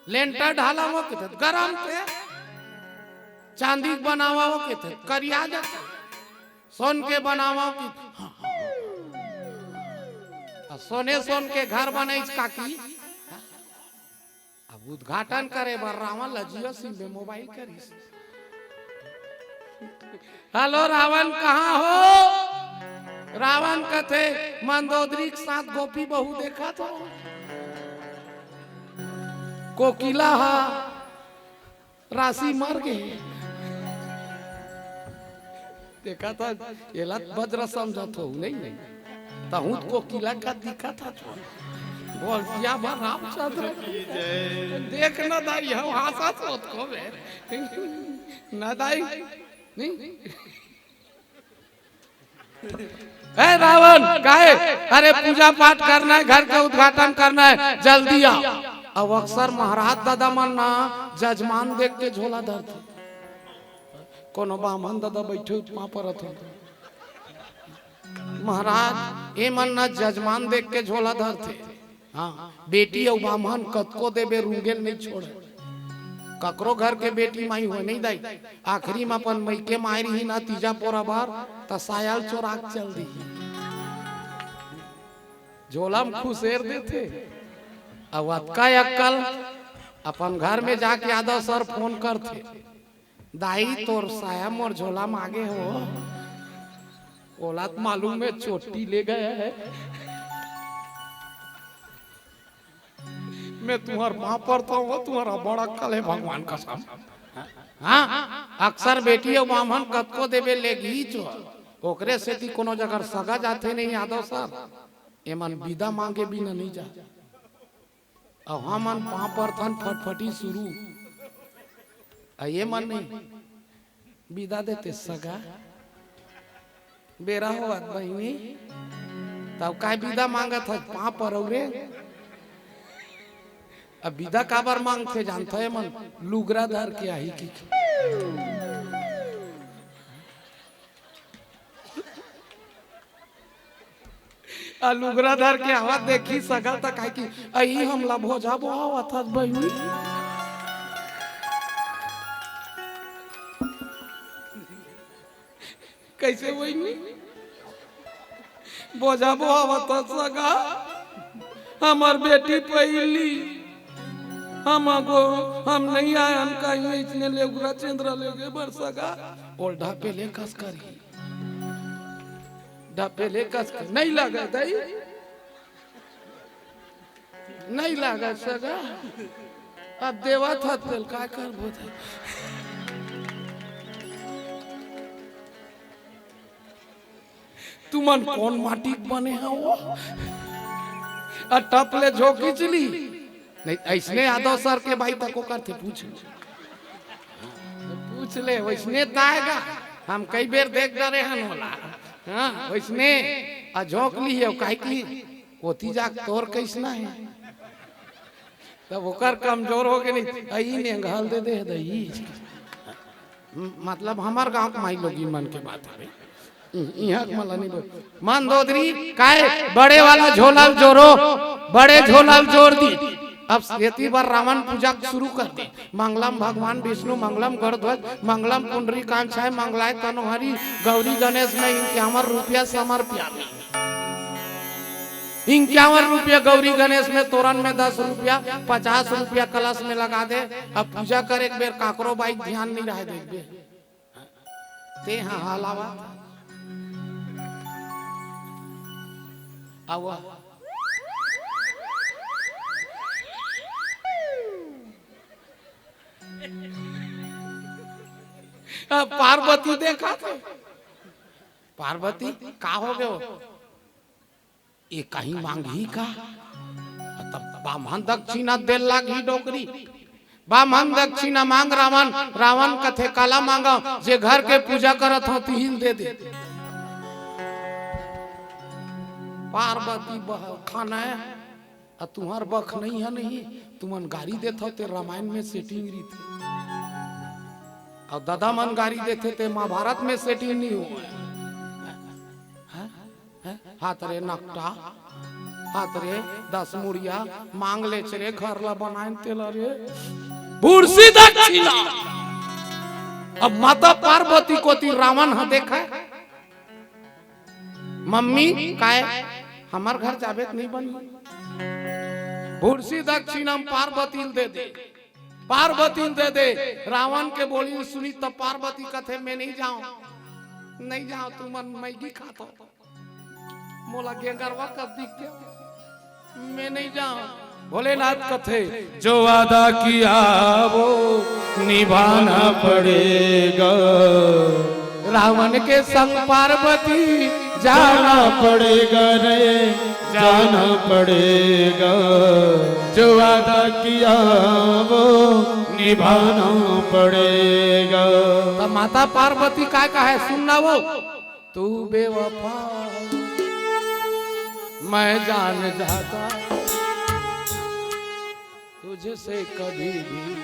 लेंटर ढाला वो, कथे गरमथे। चांदी के बनावा वो, कथे करिया जाथे। सोन के बनावा वो, कथे, हाँ, हाँ, हाँ। आ सोने सोन के घर बनाइस काकी। अब उद्घाटन करे बर रावण ल Jio SIM में mobile करिस। "हेलो रावण, कहाँ हो?" रावण कथे, "मंदोदरी के साथ गोपी बहू देखत हों।" कोकिला हा राशि मर गे। देखा था, एला बजरा समझत हो, नहीं, नहीं। तहूँ त कोकिला का दिखत हा तो। बोल दिया बा रामचंद्र। देख ना दाई, हम हंसत होत को बे। ना दाई, नहीं। ए रावण, काहे? अरे पूजा पाठ करना है, घर का उद्घाटन करना है, जल्दी आ। अब अक्सर महाराज दादा मन ना जजमान देख के झोला धरथे। कोनो बामन दादा बइठे उतमा परत हो। महाराज, ए मन ना जजमान देख के झोला धरथे। हाँ, बेटी अउ बामन कतको देबे, रूंगे ल नइ छोड़े। ककरो घर के बेटी माई होय नहीं दाई, आखिरी म अपन मइके म आय रही ना तीजा पोरा बर, त साया ल चोरा के चल दिही। झोला म खुसेर देथे। अउ अतका अक्कल, अपन घर में जाके यादव सर फोन करथे, "दाई, तोर साया मोर झोला म आगे हो।" ओला त मालूम हे चोटी ले गया है। मैं तुम्हार पाँव परता हूँ, तुम्हारा बड़ा अक्कल है भगवान कसम। हाँ, अक्सर बेटी अउ बाम्हन कतको देबे लेगही चो, ओकरे सेती कोनो जगह सगा जाथे नहीं यादव सर, एमन बिदा मांगे बिना नहीं जा। अउ हमन पाँव परथन फटफटी शुरू, अउ एमन नहीं। बिदा देते सगा। बेरा होवत बहिनी, तब काय बिदा मांगत हस पाँव परव रे? अब बिदा काबर मांगथे जानथे मन, लुगरा धर के आही कि। आ लुगरा धर के आवत देखी सगा त काय कि, "अई हमला भोजा बोहावत हस बहिनी।" कैसे बहिनी? भोजा बोहावत हस सगा, हमर बेटी पहिली, हम आगो, हम नहीं आयन कहीं इसने लेगुरा चेंद्रा लेगे बर सगा। ओल ढापे ले कस करी, ढापे ले कस कर, नहीं लगा दाई। नहीं लागा सगा। अब देवत हत तेल का करबो त। तुमन कौन माटी के बने हो? आ टप ले झोंकी चली। नहीं, ऐसने यादव सर के बाई तको करथे, पूछ। पूछ ले, वैसने त आएगा। हम कई बेर देख डरे हन होला। हाँ, वैसने आ झोंक ली है, काहे की ओती जाके तोर कैसना है? तब ओकर कमजोर हो के नहीं, अई नेंगहल दे दे दई। मतलब हमार गांव के माई लोगी मन के बात है। इ-, इहाँ के मला नहीं बोल। मंदोदरी काय बड़े वाला झोला ल जोरो, बड़े झोला ल जोर दी। अब सेती बर रावण पूजा शुरू कर दी। मंगलम भगवान विष्णु, मंगलम गरुड़ध्वज, मंगलम पुंडरीकांक्षाय, मंगलाय तनोहरी, गौरी गणेश में इनके हमर रुपया समर्पिया। इक्यावन रुपया गौरी गणेश में, तोरन में दस रुपया, पचास रुपया कलश में लगा दे। अब पूजा करे के बेर काकरो बाई ध्यान नहीं रहे, देखबे। ते हाँ हलावा। आवा। अब पार्वती देखा थे। पार्वती, का हो गयो? ये कहीं मांगही का? तब बाम्हन दक्षिणा देल लागही डोकरी। बाम्हन दक्षिणा मांग रावण। रावण कथे, "काला मांगव, जे घर के पूजा करत हो, तिहिल दे दे।" पार्वती बह खाना है, आ तुहर बख नहीं है नहीं, तुमन गारी देथव ते रामायण में setting रहिथे। अउ ददा मन गारी देथे ते महाभारत में setting नहीं हो। हैं? हैं? हाथ रे नकटा, हाथ रे दस मुड़िया, मांग लेच रे घर ला बनाएन तेला रे। भूरसी दक्षिणा। अब माता पार्वती कोती रावण ह देखा, मम्मी, काय हमर घर जाबे त नहीं बनी? भूरसी दक्षिणम पार्वती ल दे दे, पार्वती ल दे दे। रावण के बोली सुनी तब पार्वती कथे, "मैं नहीं जाऊं, नहीं जाऊं, तुमन मैगी खाथो, मोला गेंगरवा कस दिखथे।" मैं नहीं जाऊं। भोलेनाथ कथे, "जो वादा किया वो निभाना पड़ेगा।" रावण के संग पार्वती जाना पड़ेगा रे, जाना पड़ेगा। जो वादा किया वो निभाना पड़ेगा। तो माता पार्वती काय कहे, सुनना वो, "तू बेवफा, मैं जान जाता, तुझसे कभी भी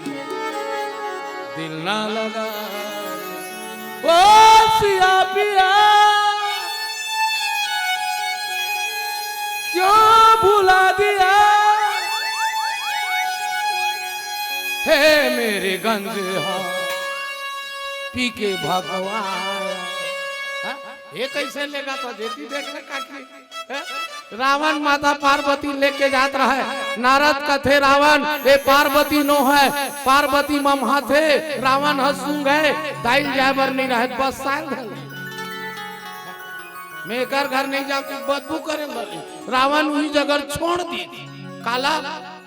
दिल ना लगा।" ओ सिया पिया, क्यों भुला दिया, हे मेरे गंज हा, पी के भगवान। हाँ? ये कैसे लेगा तो जेती देख ले काकी। हैं? रावण माता पार्वती लेके जात रहय। नारद कथे, "रावण, ए पार्वती नो हे, पार्वती ममहाथे, रावण ह सूंघ हे, दाई ल जाय बर नइ रहय, बस साल धर। मैं एकर घर नइ जांव, बदबू करे बर।" रावण उही जगह छोड़ दिस। काला?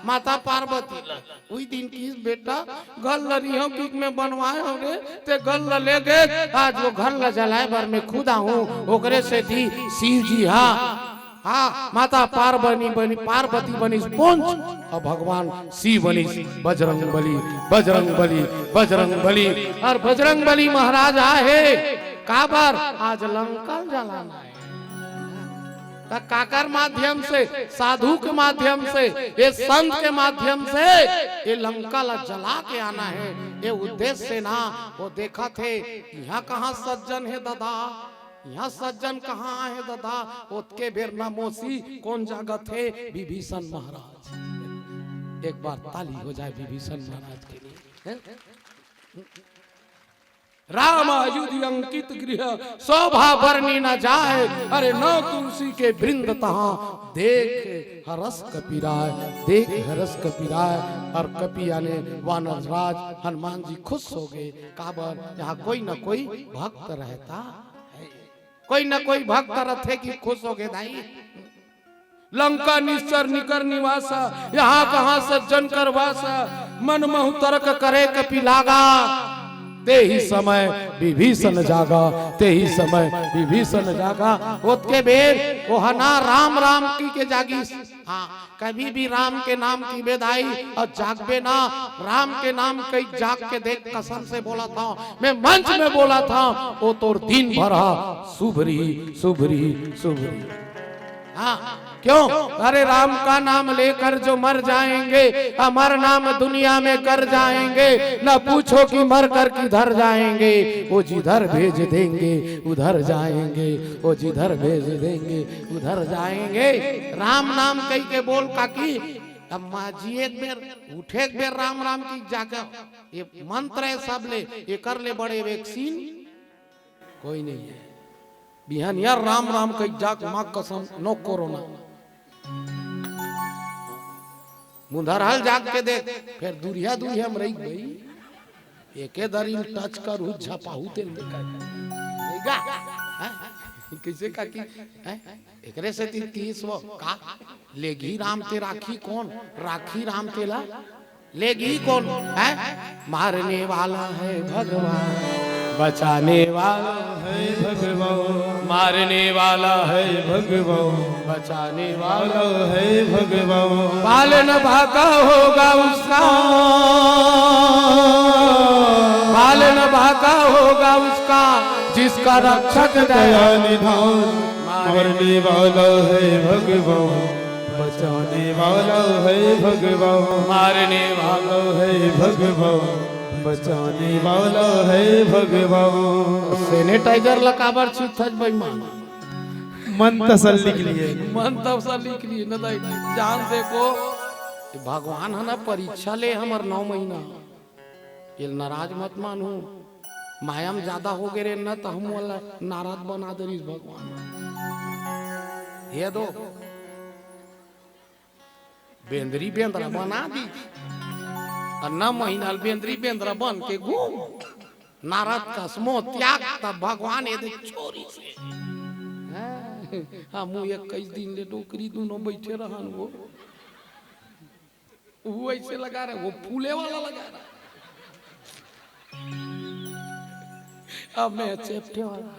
माता पार्वती ला। उही दिन किहिस, "बेटा, घर ल रिहंव कि मैं बनवाय हंव रे, तें घर ल ले गे, आज वो घर ल जलाय बर मैं खुद आहूं।" ओकरे सेती शिव जी हा, हा, माता पार्वती बनी, पार्वती बनिस पूंछ, अउ भगवान शिव बनिस बजरंग बली, बजरंग बली, बजरंग बली। अउ बजरंग बली महाराज आहे, काबर? आज लंका ल जलाना हे। त काकर माध्यम से? साधु के माध्यम से, ए संत के माध्यम से ए लंका ला जला के आना हे। ए उद्देश्य से ना, वो देखत हे, इहां कहां सज्जन हे ददा, इहां सज्जन कहां आहे ददा। ओतके बेर न मौसी कोन जागत हे? विभीषण महाराज। एक बार ताली हो जाय विभीषण महाराज के लिए, हैं? राम अयोध्या अंकित गृह, शोभा बरनी न जाय। अरे नौ तुलसी के वृंद तहां, देख हरस कपि राय, देख हरस कपि राय। अउ कपि याने वानर राज हनुमान जी खुश हो गे। काबर? यहां कोई न कोई भक्त रहता हे, कोई न कोई भक्त रथे कि खुश हो गे दाई। लंका निश्चर निकर निवासा, यहां कहां सज्जन कर वासा। मन महु तर्क करे कपि लागा, तेहि समय विभीषण जागा, तेहि समय विभीषण जागा। ओतके बेर ओह ना राम राम कहि के जागिस। हां, कभी भी राम के नाम कहिबे दाई अउ जागबे ना, राम के नाम कहि जाग के देख, कसम से बोलत हंव, मैं मंच में बोलत हंव, ओ तोर दिन भर हा शुभ रही, शुभ रही, शुभ रही। हां, क्यों? अरे राम का नाम लेकर जो मर जाएंगे, अमर नाम दुनिया में कर जाएंगे, न पूछो कि मर कर किधर जाएंगे, वो जिधर भेज देंगे उधर जाएंगे, वो जिधर भेज देंगे उधर जाएंगे। राम नाम कहि के बोल काकी, अब मां जी एक बेर, उठे एक बेर राम राम कहि जाके, ये मंत्र हे सबले, एकर ले बड़े vaccine कोई नइ हे। बिहनिया राम राम कहि जाग, मां कसम, no कोरोना। मुंधरहा ल जाग के देख, फेर दुरिहा दुरिहा म रही भाई, एके दरी ल touch करहू, झपाहू तेन देखा। नहीं गा? हैं? कइसे काकी? हैं? एकरे सेती तीस वो का? लेगही राम ते राखी कोन? राखी राम तेला लेगही कोन? हैं? मारने वाला है भगवान, बचाने वाला है भगवान, मारने वाला है भगवान, बचाने वाला है भगवान। पालन भाका होगा उसका, पालन भाका होगा उसका, जिसका रक्षक दया निधान। मारने वाला है भगवान, बचाने वाला है भगवान, मारने वाला है भगवान, बचाने वाला है भगवान। Sanitizer ला काबर छींचथस बेईमान? मन तसल्ली के लिए। मन तसल्ली के लिए न दाई, जान दे को, भगवान ह ना परीक्षा ले हमर नौ महीना। ये नाराज मत मानहू, माया म जादा हो गे रे न, त हमन ला नारद बना दे रिहिस भगवान। ये दो बेंदरी बेंदरा बना दिस, अउ नौ महीना ल बेंदरी बेंदरा बन के घूम। नारद कस मोह त्याग, तब भगवान ये दे छोरिस। हां, हमू इक्कीस दिन ले डोकरी दूनों बइठे रहन वो। वो ऐसे लगा रहे, वो फूले वाला लगा रहा। अब मैं चेपटे वाला।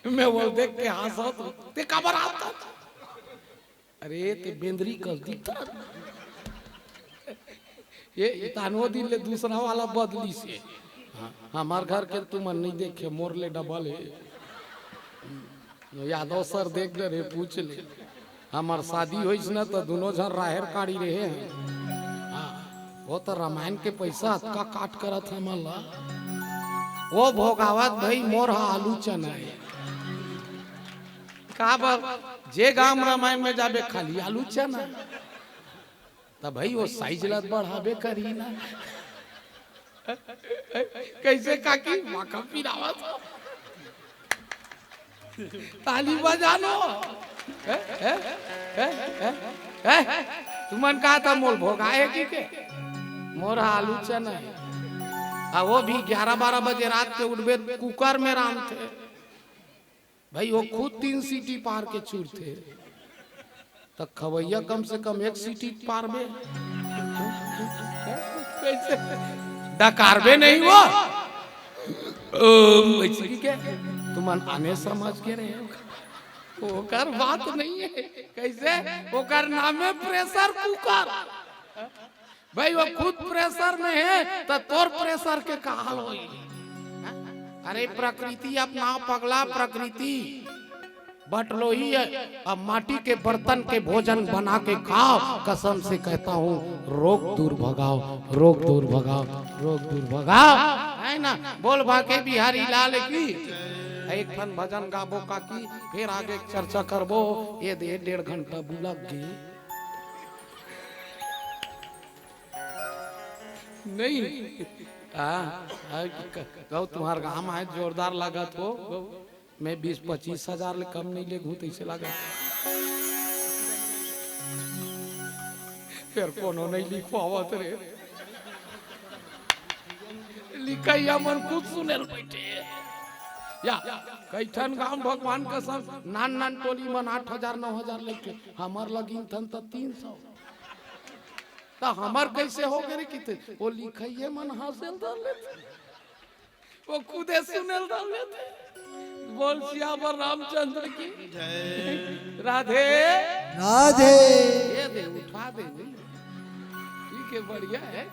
मैं वो देख के हंसत हंव, ते काबर हंसत हस? अरे, ते बेंदरी कस दिखथस। ये इतानो दिन ले दूसरा वाला बदलिस हे। हां, हमर घर के तुमन नइ देखे, मोर ले double हे। यादव सर देख ले रे, पूछ ले। हमर शादी होइस न, त दूनों झन राहेर काड़ी रहे हन। हां, वो त रामायण के पइसा अतका काट करत हे हमन ला। वो भोगावत भई, मोर हा आलू चना हे। काबर? जे गांव रामायण में जाबे, खाली आलू चना। त भई, वो size ला बढ़ाबे करही ना। कइसे काकी? माखा पिरावत हो। ताली बजानो। ए, ए, ए, ए, ए, तुमन का त मोल भोगाए कि के? मोर आलू चना हे। आ वो भी ग्यारह बारह बजे रात के उठबे, कुकर में रांधथे। भाई, वो खुद तीन सीटी पार के चूरथे, त खवैया कम से कम एक सीटी पारबे। कैसे? डकारबे नहीं वो। ओ, वैसे कि के? तुमन आने समझ के रहे हो। ओकर बात नहीं है। कैसे? ओकर नाम है प्रेशर कुकर। भाई, वो खुद प्रेशर में है, त तोर प्रेशर के का हाल होई? अरे, प्रकृति अपना पगला, प्रकृति बटलोही है। अब माटी के बर्तन के भोजन बना के खाओ, कसम से कहता हूँ, रोग दूर भगाओ, रोग दूर भगाओ, रोग दूर भगाओ, है ना? बोल बाके बिहारी लाल की। एक ठन भजन गाबो काकी, फिर आगे चर्चा करबो। ये दे डेढ़ घंटा बुलक गे। नहीं। हाँ, हाँ, क-, कहू तुम्हार गाँव में जोरदार लागत हो, मैं बीस पच्चीस हजार ले कम नहीं लेगू, तैसे लागत। फिर कोनो नहीं लिखवावत रे। लिखैया मन खुद सुने ल बैठे। या, कई ठन गाँव भगवान कसम, नान नान टोली मन आठ हजार नौ हजार लेके, हमर लगिन थन त तीन सौ। त हमर कैसे हो गे रे किथे? वो लिखइए मन हासिल धर लेथे, वो खुदे सुनेल धर लेथे। बोल सियावर रामचंद्र की जय। राधे। राधे। ये दे, उठा दे। ठीक है, बढ़िया है।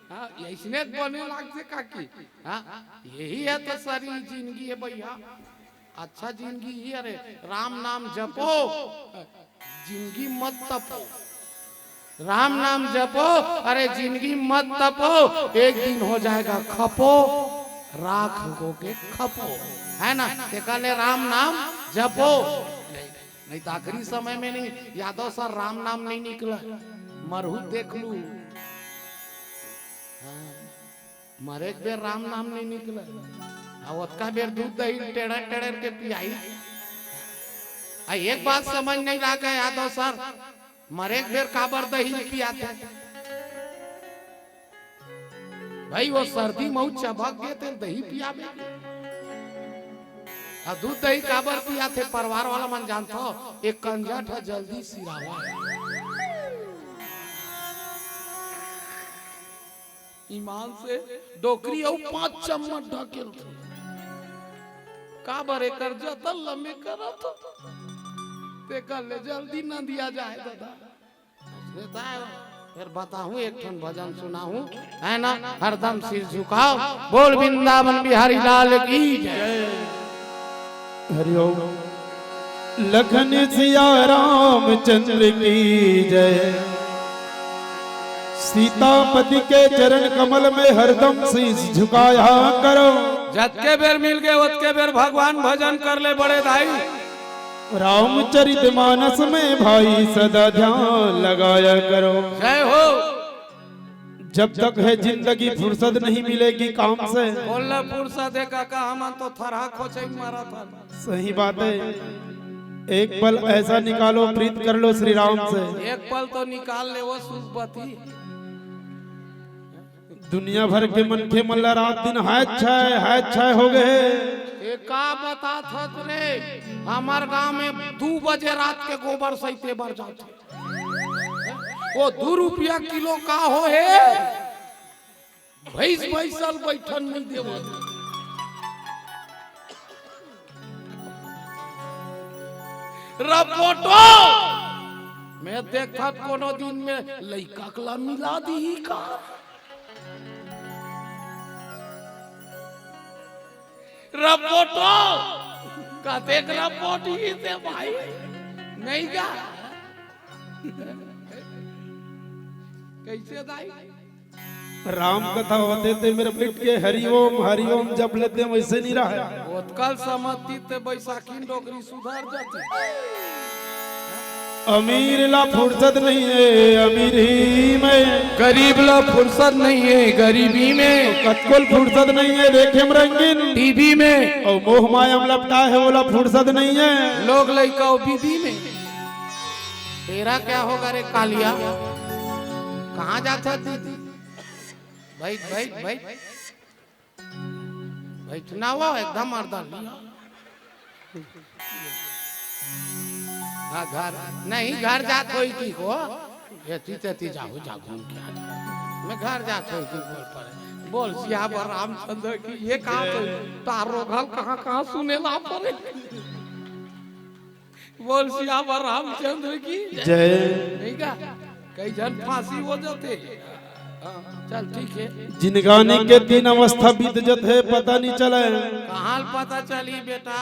हाँ, ऐसने बने लागथे काकी। हाँ, यही है तो सारी जिंदगी है भैया। अच्छा जिंदगी ही, अरे राम नाम जपो, जिंदगी मत तपो। राम नाम जपो, अरे जिंदगी मत तपो, एक दिन हो जाएगा खपो, राख होके खपो, है ना? तेकर ले राम नाम जपो। नहीं तो आखिरी समय में नहीं, यादव सर राम नाम नहीं निकला, मरहू देख लू। हाँ। मरे के बेर राम नाम नहीं निकले। आ ओतका बेर दूध दही टेढ़र टेढ़र के पियाई। आ एक बात समझ नहीं लागे यादव सर, मरे के बेर काबर दही पियाथे? भाई वो सर्दी मऊ चबक गे ते दही पियाबे। आ दूध दही काबर पियाथे? परवार वाला मन जानथो, एक कंजट ह जल्दी सिरावा। ईमान से डोकरी अउ पांच चम्मच ढकेलथे। काबर एकर जतन ल में करत हो। तेकर ले जल्दी नंदिया जाए दादा। फिर बताहूं एक ठन भजन सुनाहूं, है ना? हरदम सिर झुकाओ, बोल वृंदावन बिहारी लाल की जय। हरिओम। लखन सिया रामचंद्र की जय। सीतापति के चरण कमल में हरदम शीश झुकाया करो। जतके बेर मिल गए, ओतके बेर भगवान भजन कर ले बड़े दाई। रामचरित मानस में भाई सदा ध्यान लगाया करो। जय हो। जब तक है जिंदगी फुर्सत नहीं मिलेगी काम से। बोल ले फुर्सत है काका, हमन तो थरहा खोचे मारा था। सही बात है। एक पल ऐसा निकालो, प्रीत कर लो श्री राम से। एक पल तो निकाल ले वो सुखबती। दुनिया भर के मनखे मन ला रात दिन हाय छाय, हाय छाय हो गए। ये का बता थत रे? हमार गांव में दू बजे रात के गोबर सहिते बर जाथे। वो दू रुपया किलो का हो हे? भैंस भैंसल बैठन नहीं देवत। रपोटो, मैं देखत कोनो दिन में लइका कला मिला दी का। रपोटो, कतेक रपोट ही ते भाई, नहीं का? कैसे दाई? राम कथा होथे ते मेर बैठ के हरिओम हरिओम जप लेते, वैसे नहीं रहा। ओतकल समझती ते बैसाखी डोकरी सुधार जाती। अमीर ला फुर्सत नहीं है अमीरी में, गरीब ला फुर्सत नहीं है गरीबी में, कतको ल फुर्सत नहीं है देखे में रंगीन टीवी में, अउ मोह माया में लपटा है ओला फुर्सत नहीं है लोग लइका अउ बीबी में। तेरा क्या होगा रे कालिया, कहाँ जात हस दीदी? बैठ, बैठ, बैठ। बैठना हुआ एकदम मर्दा लिया। हाँ, घर नहीं, घर जात होई की को, एती तेती जाहू, जा घूम के आ जाहू। मैं घर जात होई की बोल पड़े, बोल सियावर रामचंद्र की। ये कहाँ पे तार रोघल कहाँ कहाँ सुने ला पड़े। बोल सियावर रामचंद्र की जय। ठीक है, कई झन फांसी हो जाते। हाँ, चल ठीक है। जिनगानी के तीन अवस्था बीत जथे, पता नहीं चले। कहाँ पता चली बेटा?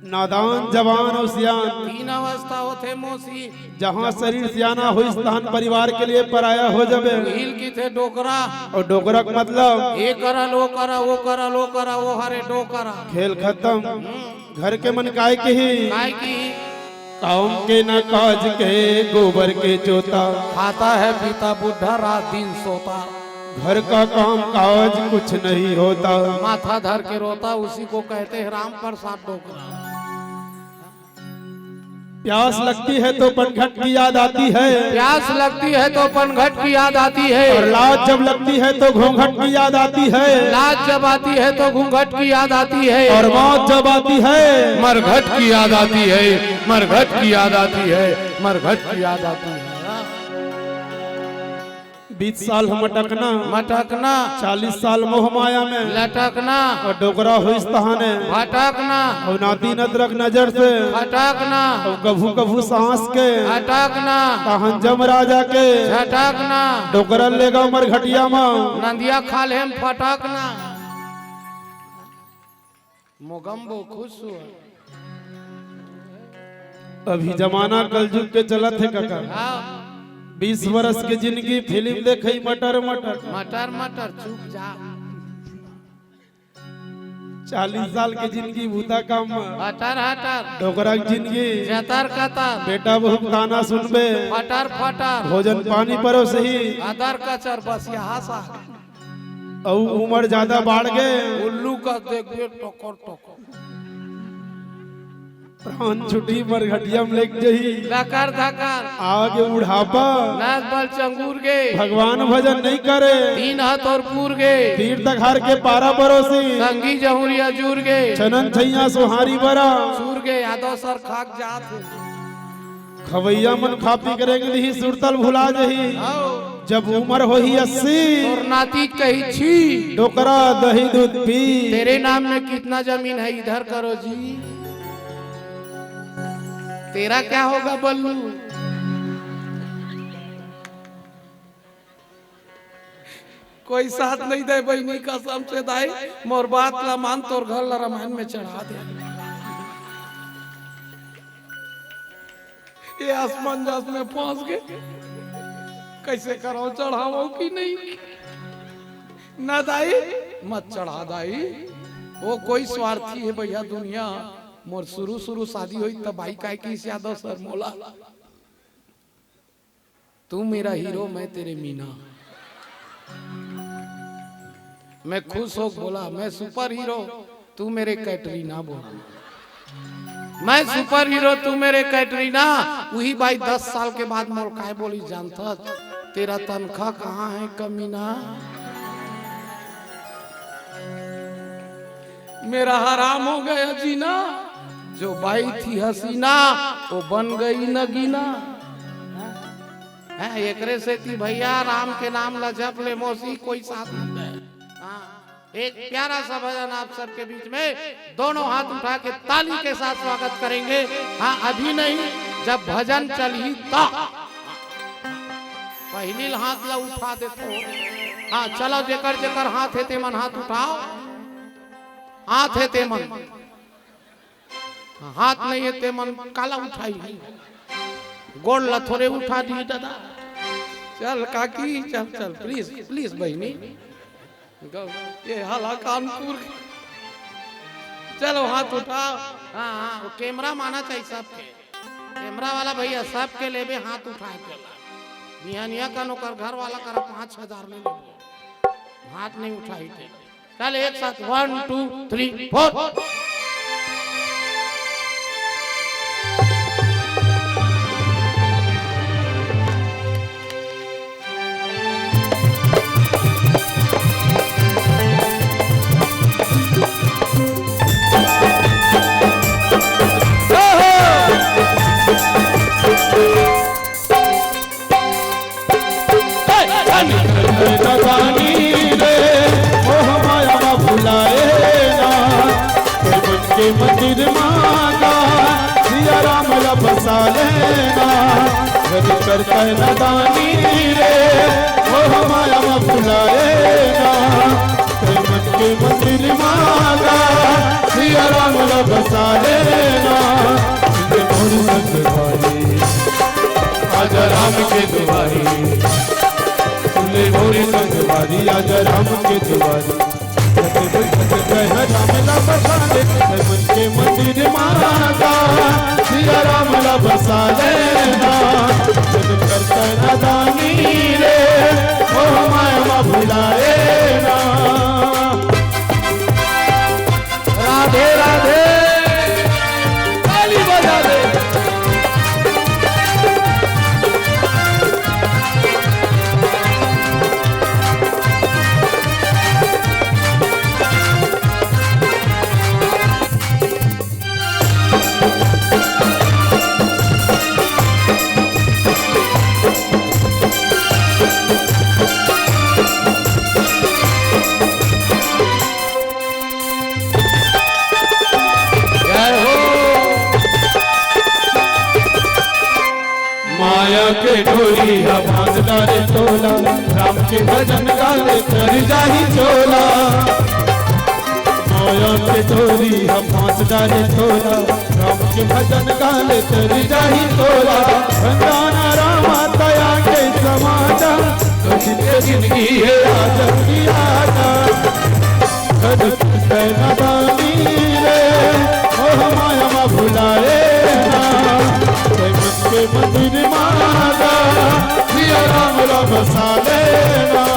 नादान, जवान अउ सियान। तीन अवस्था होथे मौसी। जहाँ शरीर सियाना होइस, तहन परिवार के लिए पराया हो जाबे। हिल की थे डोकरा। अउ डोकरा के मतलब? ये करल, वो करा, वो करल, वो करा, वो हरे डोकरा। खेल खत्म। हम्म। घर के मन काय किही? काय किही? काम के न काज के, गोबर के जोता। खाता है पीता बुढ़ा, रात दिन सोता। घर का काम काज कुछ नहीं होता। माथा धर के रोता, उसी को कहते हैं राम प्रसाद डोकरा। प्यास लगती है तो पनघट की याद आती है। प्यास लगती है तो पनघट की याद आती है। और लाज जब लगती है तो घूंघट की याद आती है। लाज जब आती है तो घूंघट की याद आती है। और मौत जब आती है, मरघट की याद आती है, मरघट की याद आती है, मरघट की याद आती है। बीस साल हम मटकना, मटकना। चालीस साल मोह माया में लटकना। अउ डोकरा होइस तहाने भटकना। अउ नाती नतरक नजर से फटकना। अउ कभू कभू सांस के अटकना। तहन जम राजा के झटकना। डोकरा लेगा मरघटिया में नंदिया खाल्हे में फटकना। मोगम्बो खुश हुआ। अभी जमाना कलजुग के चलत हे कका। हाँ। बीस बरस के जिनगी फिल्म देखई मटर मटर। मटर मटर, चुप जा। चालीस साल के जिनगी भूता काम म। हटर हटर। डोकरा के जिनगी। जतर कतर। बेटा बहू के ताना सुनबे। फटर फटर। भोजन पानी परोसही। अदर कचर बस यहाँ सा। अउ उमर जादा बाढ़ गे। उल्लू का देखबे टकर टकर। प्राण छुटी मरघटिया में लेग जही। धकर धकर। आगे बुढ़ापा। नस बल चंगुर गे। भगवान भजन नहीं करे। तीन हाथ अउ पूर गे। तीर तखार के पारा परोसी। संगी जहुरिया जुर गे। छनन छैया सोहारी बरा। चूर गे यादव सर खाक जात हे। खवैया मन खा पी के रेंग लिही, सुरतल भुला जही। आओ। जब उमर होही अस्सी। तोर नाती कही छी। डोकरा दही दूध पी। तेरे नाम में कितना जमीन है, इधर करो जी। तेरा क्या होगा बल्लू? कोई साथ नहीं दे बहिनी, कसम से दाई, मोर बात ला मान, तोर घर ला रामायण में चढ़ा दे। ये आसमान जास में फंस गे, कैसे करो, चढ़ावो कि नहीं? ना दाई, मत चढ़ा दाई, वो कोई स्वार्थी है भैया दुनिया। मोर शुरू शुरू शादी होई तब भाई काय किस यादव सर मोला। तू मेरा हीरो, मैं तेरे मीना। मैं खुश हो बोला, मैं सुपर हीरो, तू मेरे कैटरीना बोला। मैं सुपर हीरो, तू मेरे कैटरीना। वही बाई दस साल के बाद मोर काय बोली जानत, तेरा तनख्वाह कहाँ है कमीना? मेरा हराम हो गया जीना, जो बाई थी हसीना, वो बन गई नगीना। हैं, एकरे सेती भैया राम के नाम ला जप ले मौसी, कोई साथ नहीं दे। हाँ, एक प्यारा सा भजन आप सबके बीच में, दोनों हाथ उठा के ताली के साथ स्वागत करेंगे। हाँ, अभी नहीं, जब भजन चलही ता। पहिली ल हाथ ला उठा देथो। हाँ, चलो, जेकर जेकर हाथ हे ते मन हाथ उठाओ। हाथ हे ते मन। हाथ नहीं हे ते मन काला उठाई। गोड़ ला थोरे उठा दी दादा। चल काकी, चल, चल, प्लीज, प्लीज बहिनी। गौ-, ये हाला कानपुर। चलो हाथ उठाओ। हाँ, हाँ, वो कैमरा माना चाहिए सबके। वाला भैया, सबके लेबे हाथ उठाए के ला। बिहनिया कन ओकर घर वाला करा पाँच हजार ले लेबो, हाथ नहीं उठाई के। चल एक साथ, वन, टू, थ्री, फोर। मंदिर मांगा, सिया राम ला बसा लेना। जद करता है नादानी रे, मोह माया में भुलाए ना। तन मन के मंदिर मांगा, सिया राम ला बसा लेना। सुन ले मोर संगवारी, आजा राम के दुआरी। सुन ले मोर संगवारी, आजा राम के दुआरी। मन के मंदिर माता, सिया राम ला बसा लेना। जद करता नादानी रे, मोह माया मा भुलाए ना। राधे राधे, ताली बजा दे। जय हो। माया के डोरी हा बांध डारे तोला, राम के भजन गाले तर जाही चोला। माया के डोरी हा बांध डारे तोला, राम के भजन गाले तर जाही चोला। भंडारा रामा तया के समाजा, कठिन के जिंदगी है आजा की आजा। जद करता नादानी रे, मोह माया मा भुलाए ना। तन मन के मंदिर माता, सिया राम ला बसा लेना।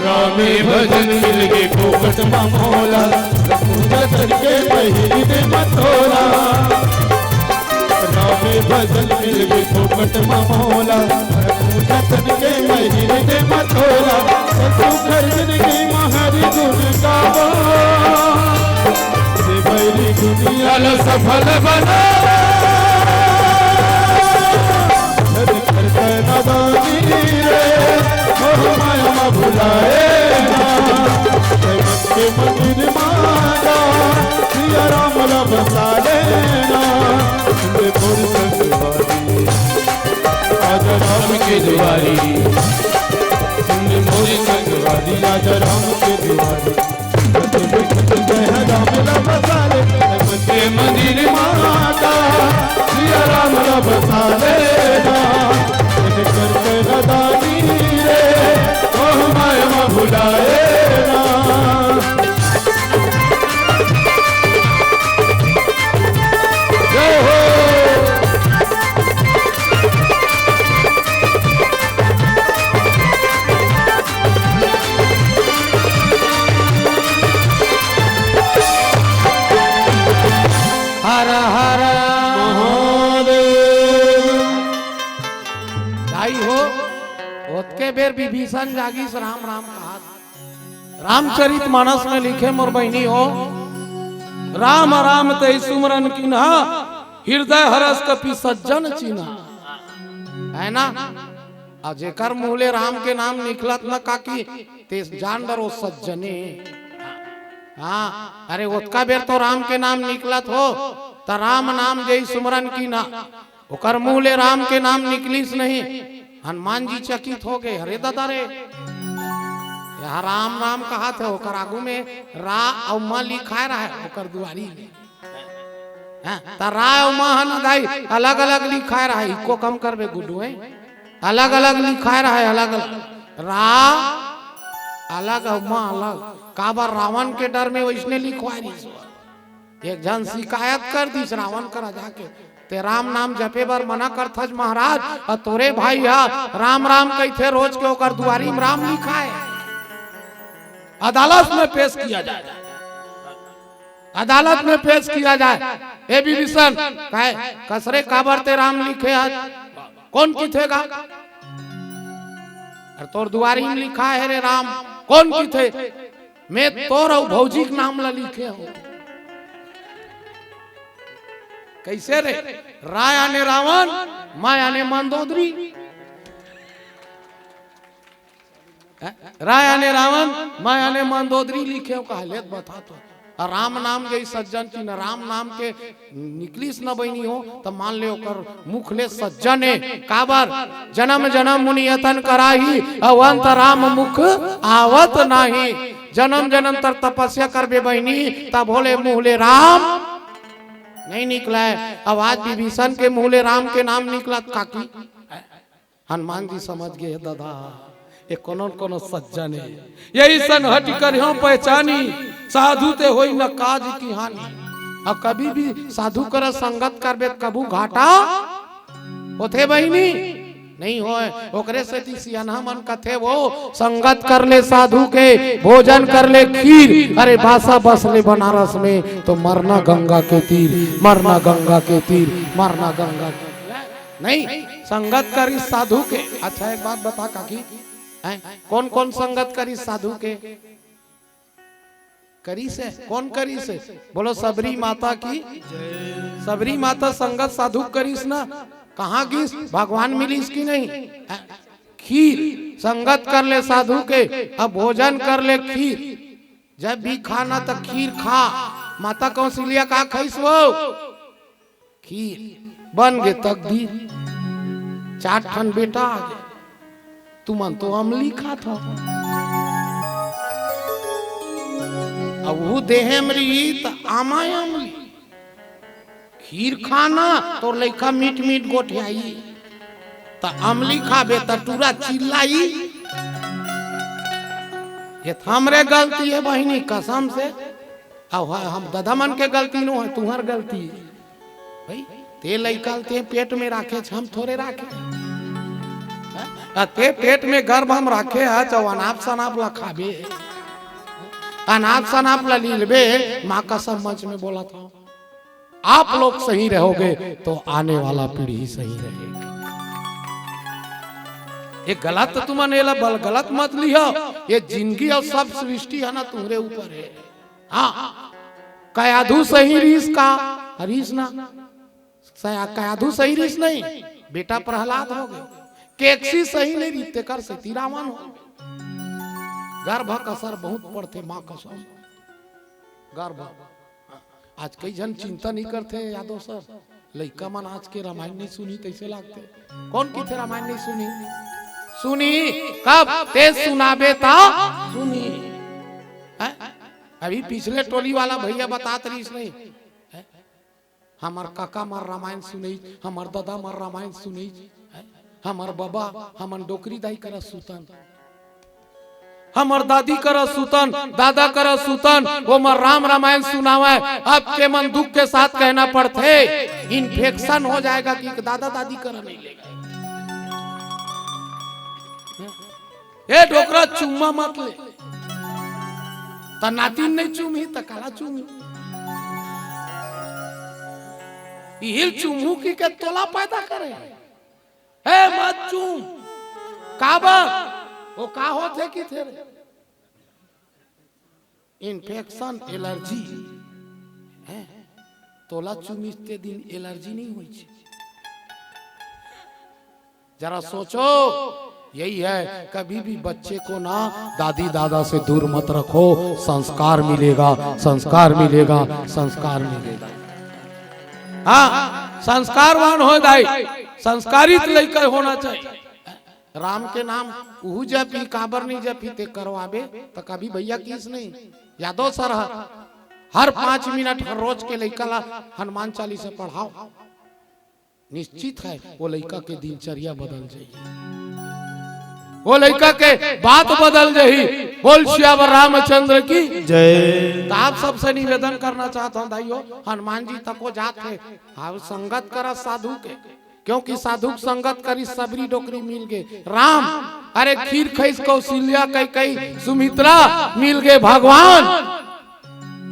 रामे भजन मिल गे फोकट मा मोला, पूजा करके पहिरी दे मतोला। रामे भजन मिल गे फोकट मा मोला, पूजा करके पहिरी दे मतोला। तू कर जिंदगी मा हरि गुण गावा, से बैरी दुनिया ला सफल बनावा। जद करता नादानी रे, मोह माया मा भुलाए ना। तन मन के मंदिर माता, सिया राम ला बसा लेना। सुन ले मोर संगवारी, आजा राम के दुआरी। सुन ले मोर संगवारी, आजा राम के दुआरी। के मंदिर माता, सिया राम ला बसा लेना। करता नादानी रे, मोह माया मा भुलाए ना। जय हो। हर हर महादेव। भाई हो, ओतके बेर विभीषण जागिस राम राम कहा। रामचरित मानस में लिखे मोर बहिनी हो, राम राम तेहि सुमरन कीन्हा, हृदय हरष कपि सज्जन चीन्हा। है ना? अउ जेकर मुंह ले राम के नाम निकलत न काकी, ते जान डरो सज्जने। हाँ, अरे ओतका बेर तो राम के नाम निकलत हो, त राम नाम जेहि सुमरन कीन्हा, ओकर मुंह ले राम के नाम निकलिस नहीं, हनुमान जी चकित हो गए, "अरे ददा रे, यहाँ राम राम कहाथे, ओकर आगू में रा अउ म लिखाए रहे, ओकर दुआरी में।" हाँ, त रा अउ म ह न दाई, अलग-अलग लिखाए रहे, इको कम करबे गुड्डू, हैं? अलग-अलग लिखाए रहे, अलग-अलग। रा अलग अउ म अलग। काबर रावण के डर में वइसने लिखवाए रहिस। एक झन शिकायत कर दिस रावण करा जाके, "ते राम नाम जपे बर मना करथस महाराज, अउ तोरे भाई ह राम राम कहिथे रोज के, ओकर दुआरी में राम लिखाए।" अदालत में पेश किया जाए, अदालत में पेश किया जाए। ए विभीषण, कहे, "कस रे, काबर ते राम लिखे हस? कोन किथे गा? अरे तोर दुआरी में लिखाए हे रे राम, कोन किथे?" "मैं तोर अउ भौजी के नाम ला लिखे हंव।" कइसे रे? रा याने रावण, म याने मंदोदरी। हैं? रा याने रावण, म याने मंदोदरी लिखे हंव, कहे ले त बता तो। अउ राम नाम जइस सज्जन की न, राम नाम के निकलिस न बहिनी हो, त मान ले ओकर मुख ले सज्जन हे। काबर? "जन्म जन्म मुनि यतन कराही, अउ अंत राम मुख आवत नाही।" जन्म जन्म तर तपस्या करबे बहिनी, तभो ले मुंह ले राम नहीं निकलय। अब आज विभीषण के मुंह ले राम के नाम निकलत काकी। हनुमान जी समझ गए, "ददा, ये कोनो न कोनो सज्जन हे।" यही सन हटि करिहौं पहचानी, साधु ते होई न काज की हानि। अब कभी भी साधु कर संगत करबे त कभू घाटा होथे बहिनी? नहीं होय। ओकरे सेती सियानहा मन कथे, "वो संगत कर ले साधु के, भोजन कर ले खीर, अरे बासा बस ले बनारस में, तो मरना गंगा के तीर, मरना गंगा के तीर, मरना गंगा के।" नहीं, संगत करिस साधु के। अच्छा, एक बात बता काकी, हैं? कौन कौन संगत करिस साधु के? करिस हे? कौन करिस हे? बोलो, सबरी माता की। सबरी माता संगत साधु करिस ना, कहाँ गिस? भगवान मिलिस कि नहीं? हैं? खीर, संगत कर ले साधु के, अब भोजन कर ले खीर। जब भी खाना त खीर खा। माता कौशल्या का खइस वो? खीर। बन गे तकदीर। चार ठन बेटा आ गे। तुमन तो अमली खात हव। अब वो देहे म रही त आमा अमली। खीर खाना, तोर लइका मीठ मीठ गोठियाई। त अमली खाबे त टूरा चिल्लाई। ये त हमरे गलती हे बहिनी, कसम से। अब ह-, हम ददा मन के गलती नो हे, तुहर गलती हे। भाई, ते लइका ल ते पेट में राखे, हम थोरे राखे। हैं? आ ते पेट में गर्भ हम राखे ह, चाहे अनाप शनाप ला खाबे, अनाप शनाप ला लीलबे, माँ कसम मंच में बोलत हंव। आप लोग सही रहोगे तो आने वाला पीढ़ी सही रहेगी। ये गलत तुमन एला बल गलत मत लिहो। ये जिंदगी अउ सब सृष्टि हे ना, तुम्हरे ऊपर हे। हाँ, कयाधु सही रिहिस का? रिहिस ना। सया-, कयाधु सही रिहिस नहीं, बेटा प्रहलाद हो गे। केकसी सही नहीं रिहिस, तेकर सेती रावण हो गे। गर्भ का असर बहुत पड़थे, माँ कसम। गर्भ। आज कई झन चिंता नहीं करथे यादव सर, लइका मन आज के रामायण नहीं सुनही तइसे लागथे। कौन किथे रामायण नहीं सुनही? सुनही, कब? ते सुनाबे त सुनही। हैं? अभी पिछले टोली वाला भैया बतात रहिस नहीं, हैं? हमर काका मन रामायण सुनही, हमर ददा मन रामायण सुनही, हैं? हमर बबा, हमन डोकरी दाई करा सुतन। हमर दादी करा सुतन, दादा करा सुतन, ओमन राम रामायण सुनावय। अब के मन दुख के साथ कहना पड़थे, infection हो जाएगा कि दादा दादी करा नहीं लेगा। ए डोकरा, चुम्मा मत ले। त नातिन नहीं चूमही, त काला चूमही? इही ल चूमहूं कहिके तोला पैदा करे। हे मत चूम। काबर? वो का होथे कहिथे रे? Infection, allergy। हैं? तोला चूमिस ते दिन allergy नहीं होइस। जरा सोचो, यही है, कभी भी बच्चे को ना दादी दादा से दूर मत रखो, संस्कार मिलेगा, संस्कार मिलेगा, संस्कार मिलेगा। हाँ, संस्कारवान हो दाई, संस्कारित लइका होना चाहिए। राम के नाम उहू जपही, काबर नहीं जपही ते करवाबे। त कभी भैया किस नहीं, यादव सर ह हर पांच मिनट हर रोज के लइका ला हनुमान चालीसा पढ़ाओ, निश्चित है वो लइका के दिनचर्या बदल जाही, वो लइका के बात बदल जाही। बोल सियावर रामचंद्र की। जय। त आप सबसे निवेदन करना चाहत हूं दाइयो, हनुमान जी तको जात हे, आप संगत करा साधु के, क्योंकि साधु के संगत करी सबरी डोकरी मिल गे राम। अरे खीर खइस कौशल्या कैकई सुमित्रा, मिल गे भगवान।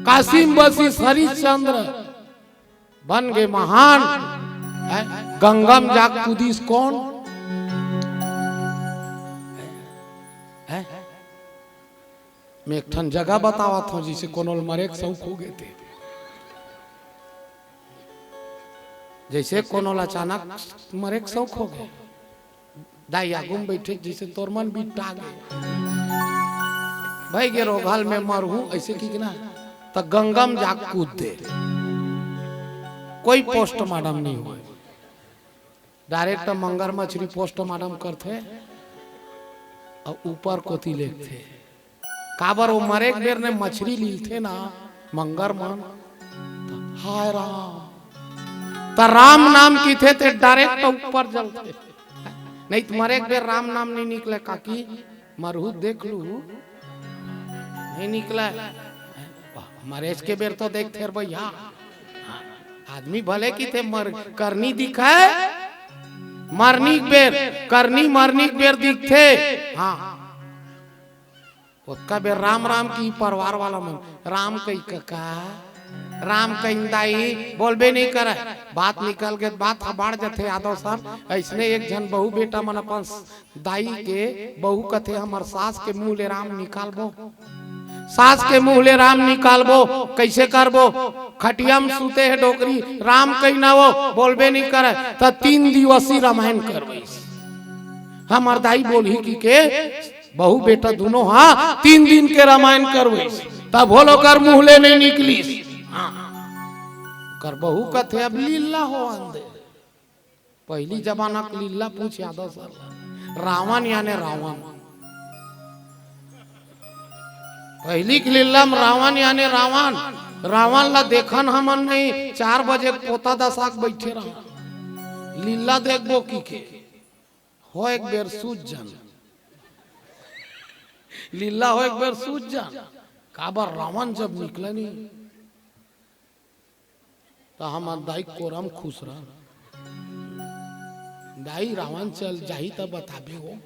काशी म बसिस हरिश्चंद्र, बन गे महान। हैं? गंगा म जाके कूदिस कौन? हैं? मैं एक ठन जगह बतावत हूं, जइसे कोनो ल मरे के शौक हो गे ते, जइसे कोनो ल अचानक मरे के शौक हो गे, दाई आगू म बइठे, जइसे तोर मन बिट्टा गे, भई गे रोघा ल मैं मरहूं, अइसे कहिके ना, त गंगा म जाके कूद दे, कोई पोस्टमार्टम नहीं होय। डायरेक्ट मंगर मछरी पोस्टमार्टम करथे अउ ऊपर कोती लेगथे। काबर वो मरे के बेर ने मछरी लीलथे ना मंगर मन, त हाय राम, त राम नाम किथे ते डायरेक्ट ऊपर जलथे। नहीं त मरे के बेर राम नाम नहीं निकले काकी, मरहू देख लू, नहीं निकले। मरेच के बेर तो देखथे रे भैया, आदमी भले किथे मर करनी दिखय, मरनी के बेर करनी, मरनी के बेर दिखथे। हां, ओतका बेर राम राम की परिवार वाला मन, राम कही कका, राम कही दाई, बोलबे नहीं करे। बात निकल गे, बात ह बाढ़ जथे यादव सर। अइसने एक झन बहू बेटा मन अपन दाई के बहू कथे, हमर सास के मुंह ले राम निकालबो, सास के मुंह ले राम निकालबो, कइसे करबो? खटिया म सूते हे डोकरी, राम कही ना वो, बोलबे नहीं करे, त तीन दिवसी रामायण करवइस। हमर दाई बोलही कहिके बहू बेटा दुनों हा तीन दिन के रामायण करवइस, तभो ले ओकर मुंह ले नहीं निकलिस। हां, ओकर बहू कथे, अब लीला होवन दे। पहिली जमाना के लीला पूछ यादव सर ला। रावण याने रावण। पहिली के लीला म रावण याने रावण, रावण ला देखन हमन नहीं, चार बजे पोता दसा के बइठे रहन। लीला देखबो कहिके, हो एक बेर सूत जान। लीला हो एक बेर सूत जान। काबर रावण जब निकले नहीं, त हमर दाई कोरा म खुसरन। दाई रावण चल जाही त बताबे वो।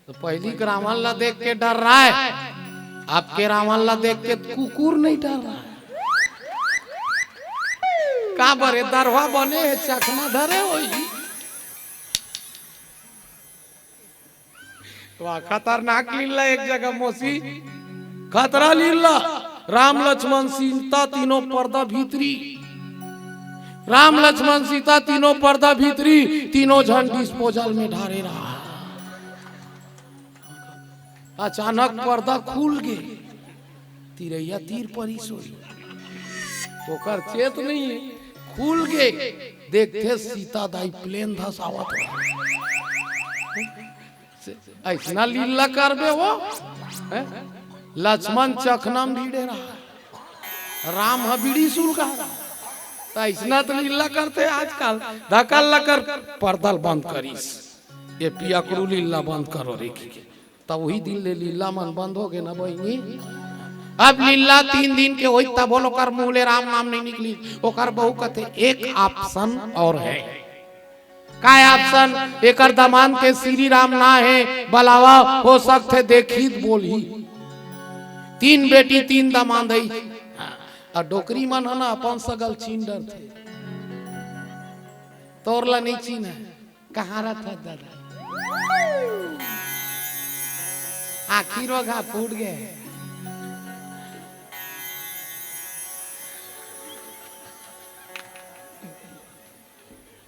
त पहिली के रावण ला देख के डर्राय, अब के रावण ला देख के कुकुर नहीं डर्राय। काबर ए दरवा बने हे, चखना धरे होही। वाह, खतरनाक लीला एक जगह मौसी। खतरा लीला। राम लक्ष्मण सीता तीनों पर्दा भीतरी। राम लक्ष्मण सीता तीनों पर्दा भीतरी, तीनों झन डिस्पोजल में ढारे रहा। अचानक पर्दा खुल गे, तिरैया तीर परिस होही। ओकर चेत नहीं हे, खुल गे, देखथे सीता दाई प्लेन धसावत हे। अइसना लीला करबे वो, हैं? लक्ष्मण चखना म भीड़े रहा, राम ह बीड़ी सुलगा रहा। त अइसना त लीला करथे आजकल। धकल लकर पर्दा ल बंद करिस, ए पियकड़ू लीला बंद करो रे। त उही दिन ले लीला मन बंद हो गे ना बहिनी। अब लीला तीन दिन के होई, तभो ले ओकर मुंह ले राम नाम नहीं निकली। ओकर बहू कथे, एक ऑप्शन और है। काय ऑप्शन? एकर दमांद के श्री राम ना हे, बलावा, हो सकथे देखही त बोलही। तीन बेटी तीन दमांद हे। अउ डोकरी मन ह ना अपन सगा ल चीन डरथे। तोर ला नहीं चीन हे। कहाँ रथस दादा? आँखी रोघा फूट गे।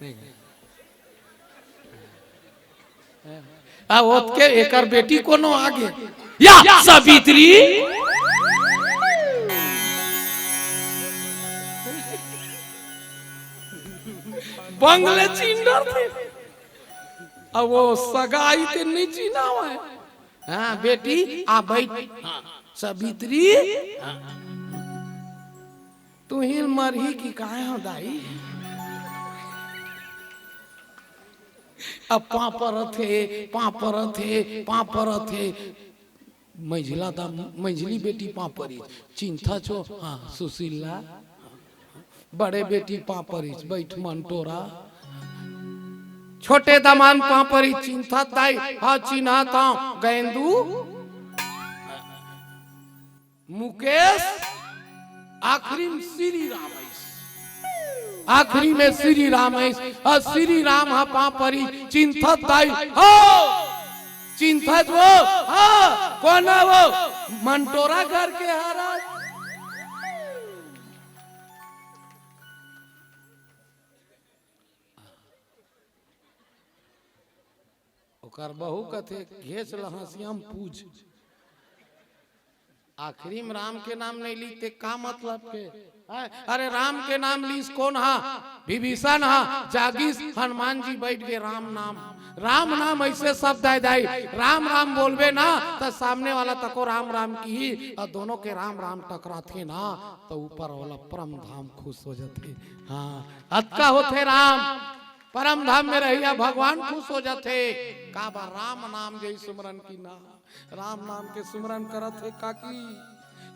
नहीं। आ, ओतके एकर बेटी कोनो आगे। या सावित्री। बंगले चिंडर थे। अब वो सगाई ते नहीं चिन्हावय। हाँ, बेटी, आ बैठ। हाँ, सवित्री, हाँ। तुहिन मरही कि काय हो दाई? अब पाँव परत हे, पाँव परत हे, पाँव परत हे। मझिला दा, मझिली बेटी पाँव परिस, चिंता छो, हाँ, सुशीला। बड़े बेटी पाँव परिस, बैठ मन टोरा। छोटे दमान पाँव परिस, चिंता दाई, हाँ, चिन्हा ता, गेंदू। मुकेश, आखिरी में श्री राम आइस। आखिरी में श्री राम आइस। अउ श्री राम ह पाँव परिस, चिंता दाई, हो, चिंता वो, हाँ, कोन वो? मन टोरा घर के हरस। ओकर बहू कथे, "घेच ल हँसिया म पूज।" आखिरी में राम के नाम नहीं ली ते का मतलब के? हैं? अरे, राम के नाम लीस कोन हा? विभीषण हा। जागिस, हनुमान जी बैठ गे, राम नाम। राम नाम ऐसे शब्द आय दाई, राम राम बोलबे ना त सामने वाला तको राम राम किही, अउ दोनों के राम राम टकराथे ना, त ऊपर वाला परम धाम खुश हो जाथे। हाँ, अतका होथे राम, परम धाम में रहिया भगवान खुश हो जाथे। काबर? राम नाम जय सुमरन की ना। राम नाम के सुमरन करत हे काकी।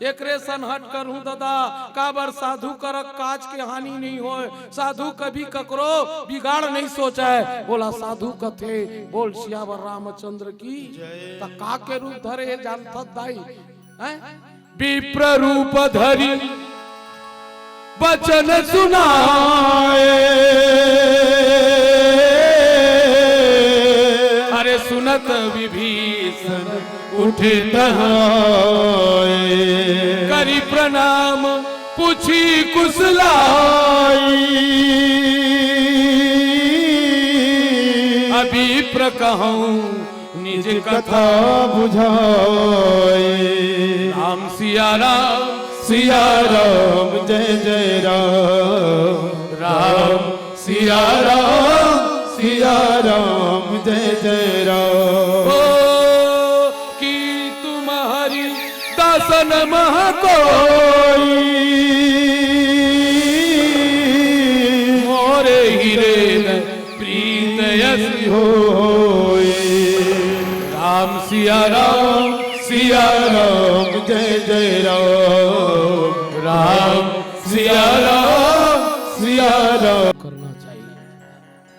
एकरे सन हट करहूं ददा, काबर? साधु करक काज के हानि नहीं होय। साधु कभी ककरो बिगाड़ नहीं सोचय। ओला साधु कथे। बोल सियावर रामचंद्र की। त का के रूप धरे हे जानथस दाई? हैं? विप्र रूप धरि बचन सुनाए। अरे सुनत विभीषण उठे तहाए। करि प्रणाम पूछी कुशलाई। अ विप्र कहूँ निज कथा बुझाए। राम सिया राम, सिया राम, जय जय राम। राम सिया राम, सिया राम, जय जय राम। ओ कि तुम्हारी दासन महा कोई। मोरे हृदय प्रीत यस होई। राम सिया राम, सिया राम, जय जय राम। राम सिया राम, सिया राम। करना चाहिए।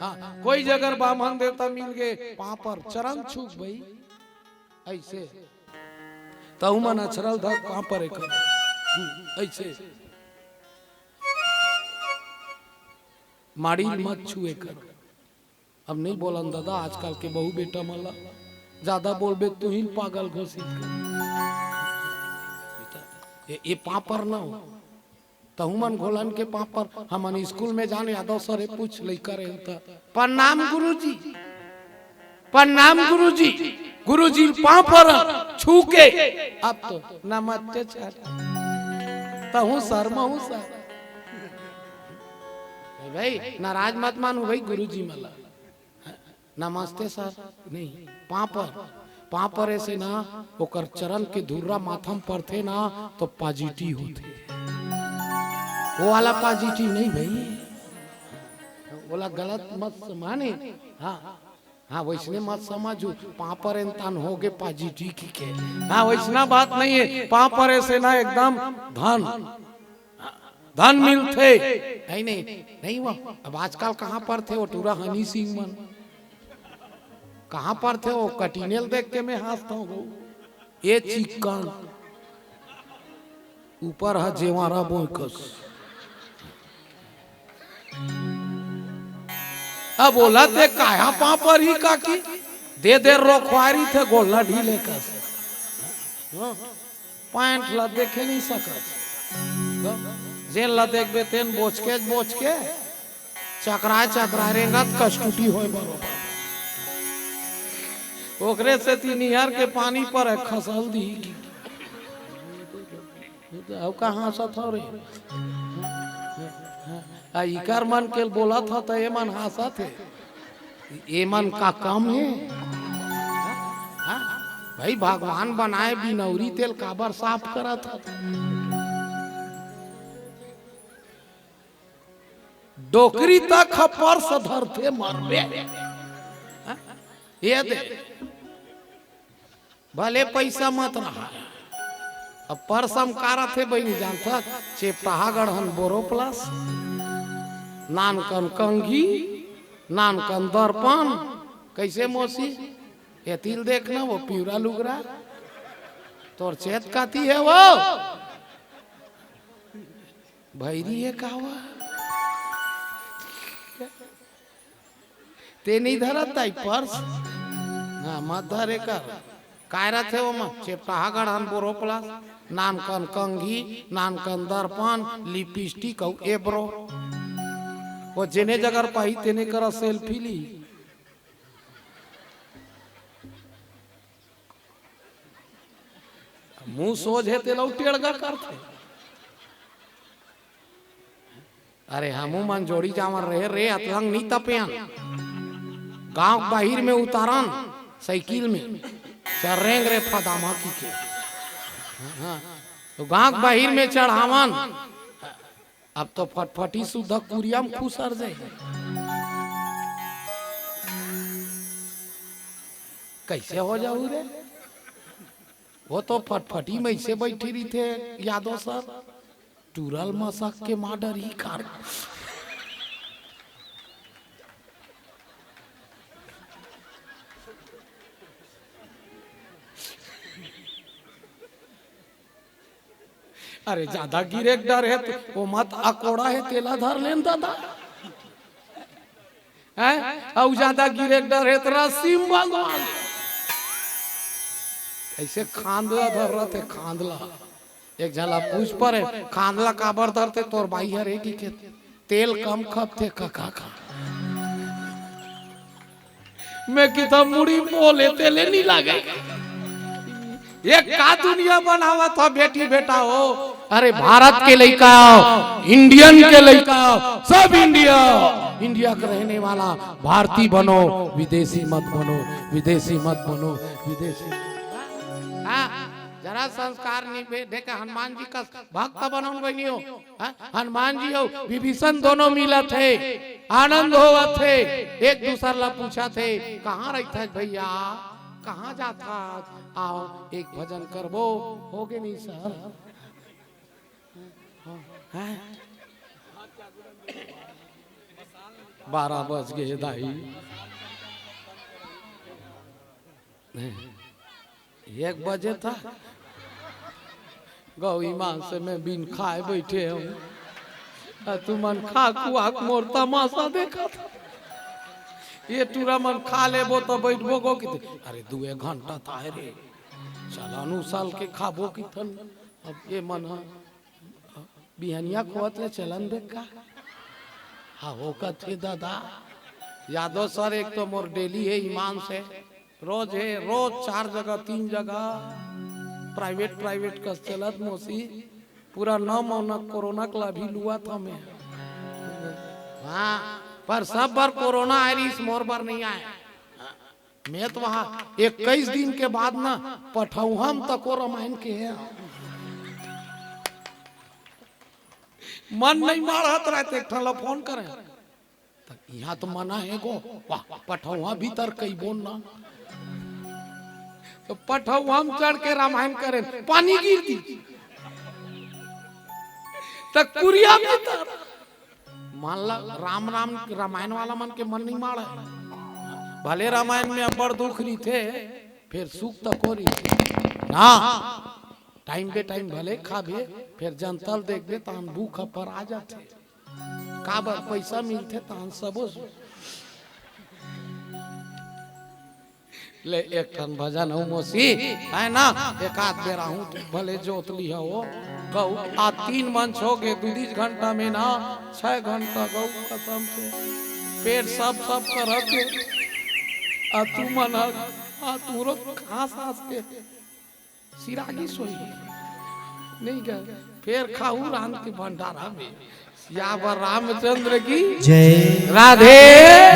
हाँ, कोई जगह बामन देवता मिल गए, पाँव पर चरण छू भाई, ऐसे। तहु मन अछरल धर पाँव पर एक। हम्म, ऐसे। माड़ी मत छुए कर। अब नहीं बोलन दादा, आजकल के बहू बेटा मन ला ज्यादा बोलबे तुहिन पागल घोषित कर। ये, ये पाँव पर ना हो। तहु मन घोलन के पाँव पर। हमन स्कूल में जान यादव सर हे पूछ लइका रहे त, "प्रणाम गुरुजी, प्रणाम गुरुजी।" गुरुजी पाँव पर छू के, अब तो नमस्ते सर। तहु सर, महु सर। ए भाई, नाराज मत मानू भाई गुरुजी मन ला। नमस्ते सर, नहीं, पाँव पर, पाँव पर ऐसे ना, ओकर चरण के धुर्रा माथा म परथे ना, तो पॉजिटिव होथे। वो वाला पॉजिटिव नहीं भाई, ओला गलत मत माने। हाँ, हाँ, वैसने मत समझू, पाँव पर इंसान हो गे पॉजिटिव की के। हाँ, वैसना बात नहीं है, पाँव पर ऐसे ना एकदम धन। धन मिलथे, है नहीं? नहीं वो, अब आजकल कहाँ परथे वो टूरा हनी सिंह मन? कहाँ परथे वो? कटिनेल देख के मैं हँसता हूँ वो। ये चिक्कन ऊपर ह जेवारा बोकस। अब ओला ते काया पाँव परही काकी? दे दे रोखवारी थे गोल्ला ढीले कस। हाँ। पैंट ला देखे नहीं सकत। जेन ला देखबे तेन बोचके बोचके, चकराए चकराए रेंगत कस टूटी होय बरोबर। ओकरे सेती निहर के पानी पर खसल दी। अब का हाँसत हो रे? आ इकर मन के बोलत हो त ये मन हाँसत हे। एमन का कम हे? हाँ? भाई, भगवान बनाए बिनौरी, तेला काबर साफ करत हस? डोकरी तक ह पर्स धरथे, मरबे। हाँ? ये दे, भले पइसा मत रहा। अब पर्स म का रथे बहिनी, जानथस? चेपटाहा गढ़न बोरोप्लस, नानकन कंघी, नानकन दर्पण। कइसे मौसी? एती ल देख ना, वो पिवरा लुगरा। तोर चेत काती हे वो? भैरी हे का वो? तें नइ धरत दाई पर्स? हाँ, मत धरे कर। काय रथे ओमा? चेपटाहा गढ़न बोरोप्लस, नानकन कंघी, नानकन दर्पण, लिपस्टिक अउ एब्रो। वो जेने जगर पाही तेने करा सेल्फी ली। मुंह सोझ हे तेला उ टेड़गा करथे। अरे हमू मन जोड़ी जावन रहे रे, अतलंग नी तपेन। गांव बाहिर में उतारन साइकिल में, चर्रेंग रे फदामा की के। हाँ, तो गांव बाहिर में चढ़ावन। अब तो फटफटी सुद्धा कुरिया म खुसर जाही। कइसे हो जाहू रे? वो तो फटफटी में अइसे बइठे रहिथे यादव सर, टूरा ल मसक के मार डरही कान। अरे, जादा गिरे के डर हे त ओ मत अकोड़ा हे, तेला धर लेन दादा। हैं? अउ जादा गिरे के डर हे त रस्सी म बंधवा ले। अइसे खांद ला धर रथे, खांद ला। एक झन ला पूछ परे, खांद ला काबर धरथे तोर बाई हर? एक ही खेत तेल कम खपथे कका का। मैं किथा मुड़ी मोले तेले नी लागे। ये का दुनिया बनावत हो बेटी बेटा हो? अरे भारत के लइका हो, इंडियन के लइका हो, सब इंडिया, इंडिया के रहने वाला भारतीय बनो, विदेशी मत बनो, विदेशी मत बनो, विदेशी। हाँ, जरा संस्कार नहीं बे-, देखे हनुमान जी का भक्त बनन बनियो। हाँ? हनुमान जी अउ विभीषण दोनों मिलत हे, आनंद होवत हे, एक दूसर ला पूछत हे, "कहाँ रहिथस भैया, कहाँ जाथस? आओ एक भजन करबो।" हो गे नहीं सर? हाँ? बारह बज गे दाई। एक बजे तक गौ ईमान से मैं बिन खाए बैठे हूँ। आ तुमन खा खुआ के मोर तमाशा देखत। ये टूरा मन खा लेबो तो बैठबो गो किथे। अरे दू एक घंटा ताय रे, चलन उसल के खाबो किथन। अब ये मन ह बिहनिया खोत ले चलन देख का। हाँ, हो कथे दादा। यादव सर एक तो मोर डेली हे ईमान से। रोज हे, रोज चार जगह, तीन जगह। प्राइवेट, प्राइवेट कस चलत मोसी। पूरा नौ महीना कोरोना के लाभी लुआ था मैं। हाँ, पर सब बार कोरोना आय रहिस, मोर बार नहीं आय। मैं तो वहाँ इक्कीस दिन के बाद ना पठौहम तको रामायण के हे। मन नहीं माढ़त रहते, एक ठन ला फोन करे। त इहाँ तो मना हे गो, वाह, पठौहा भीतर कई बोन ना। तो पठौहम चढ़ के रामायण करे, पानी गिर दी। त कुरिया भीतर। मान ला, राम राम, रामायण वाला मन के मन नहीं माढ़े। भले रामायण में अब्बड़ दुख रहिथे, फेर सुख तको रहिथे। ना, टाइम बे टाइम भले खाबे, फेर जनता ल देखबे, तहन भूख ह परा जाथे। काबर, पइसा मिलथे, तहन सबो सु-, ले, एक ठन भजन हूँ मोसी, है ना? एक आध बेरा हूँ, तू भले जोत लिहा हो। गऊ, आ तीन मंच हो गे, दू दीज घंटा में ना, छह घंटा गऊ कसम से पेट सब सब करत हे। आ तू मन ह, आ तू रोज खास खास के सिरागी सोई। नहीं क्या? फेर खाहू रांध के भंडारा में। सियावर रामचंद्र की जय। राधे।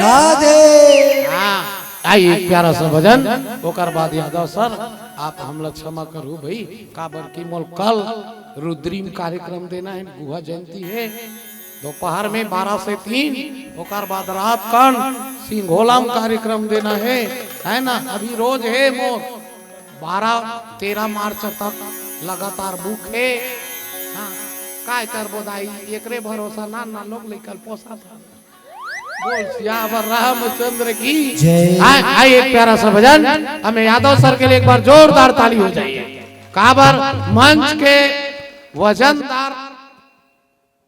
राधे। हाँ, आइए एक प्यारा सा भजन, ओकर बाद यादव सर, आप हमला क्षमा करू भाई, काबर कि मोल कल रुद्री म कार्यक्रम देना हे, गुहा जयंती हे, दोपहर में बारह से तीन, ओकर बाद रात कन सिंघोला म कार्यक्रम देना हे, है ना? अभी रोज हे मोर, बारह तेरह मार्च तक लगातार बुक हे। हाँ, काय करबो दाई, एकरे भरोसा ना, ना लोग लेकर पोसा था। बोल सियावर रामचंद्र की जय। आए, आए एक प्यारा सा भजन, हमें यादव सर के लिए एक बार जोरदार ताली हो जाइए। काबर मंच के वजनदार,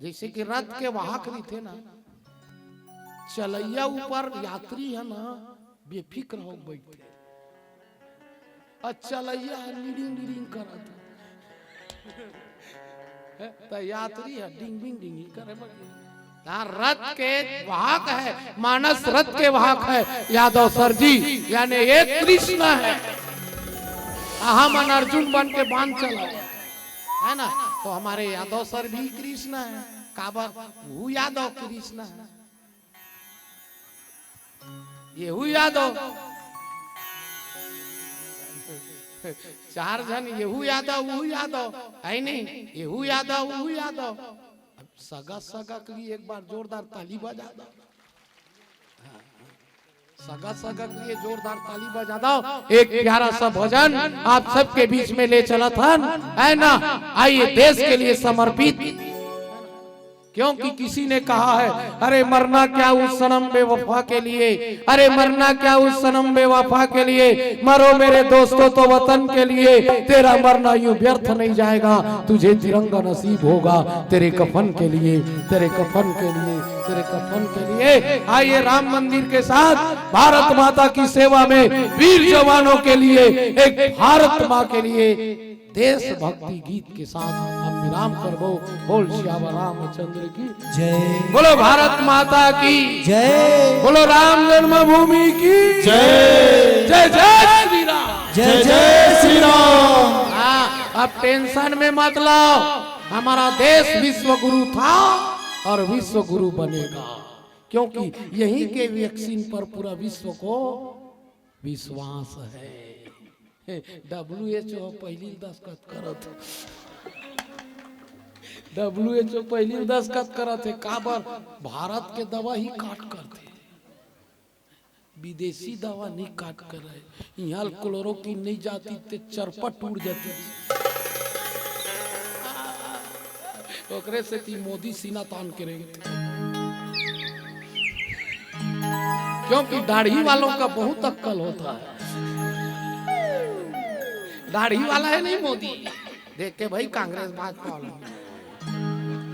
जैसे कि रथ के वाहक रहिथे ना, चलैया ऊपर यात्री है ना, बेफिक्र हो बैठे। अच्छा, चलैया ह निडिंग डिडिंग करत हे। त यात्री ह डिंग बिंग डिंग ही करे बगे। यार, रथ के वाहक है, मानस रथ के वाहक है यादव सर जी, यानी एक कृष्ण है। आ हमन अर्जुन बन के बाण चला, है ना? तो हमारे यादव सर भी कृष्ण है। काबर? वो यादव कृष्ण है। येहू यादव, चार झन येहू यादव, उहू यादव, है नहीं? येहू यादव, उहू यादव। अब सगा सगा के लिए एक बार जोरदार ताली बजा दो। सगा सगा के लिए जोरदार ताली बजा दो। एक प्यारा सा भजन आप सबके बीच में ले चलत हन, है ना? आइए, देश के लिए समर्पित। क्योंकि किसी ने कहा है, अरे मरना क्या उस सनम बेवफा के लिए, अरे मरना क्या उस सनम बेवफा के लिए, मरो मेरे दोस्तों तो वतन के लिए, तेरा मरना यूं व्यर्थ नहीं जाएगा, तुझे तिरंगा नसीब होगा तेरे कफन के लिए, तेरे कफन के लिए, तेरे कफन के लिए। आइए, राम मंदिर के साथ भारत माता की सेवा में वीर जवानों के लिए, एक भारत माँ के लिए देशभक्ति गीत के साथ हम विराम करबो। बोल सियावर रामचंद्र की जय। बोलो भारत माता की जय। बोलो राम जन्मभूमि की जय। जय जय श्री राम। जय जय श्री राम। हाँ, अब टेंशन में मत लाओ, हमारा देश विश्व गुरु था और विश्व गुरु बनेगा, क्योंकि यहीं के वैक्सीन पर पूरा विश्व को विश्वास है। डब्ल्यू एच ओ पहिली दस्तखत करत हे। डब्ल्यू एच ओ पहिली दस्तखत करत हे। काबर? भारत के दवा ही काट करथे, विदेशी दवा नहीं काट करे। इहाँ क्लोरोक्विन नहीं जाती ते चरपट उड़ जाती। ओकरे सेती मोदी सीना तान के रहिथे, क्योंकि दाढ़ी वालों का बहुत अक्कल होता है। दाढ़ी वाला है नहीं मोदी, देख के भाई कांग्रेस भाजपा वाला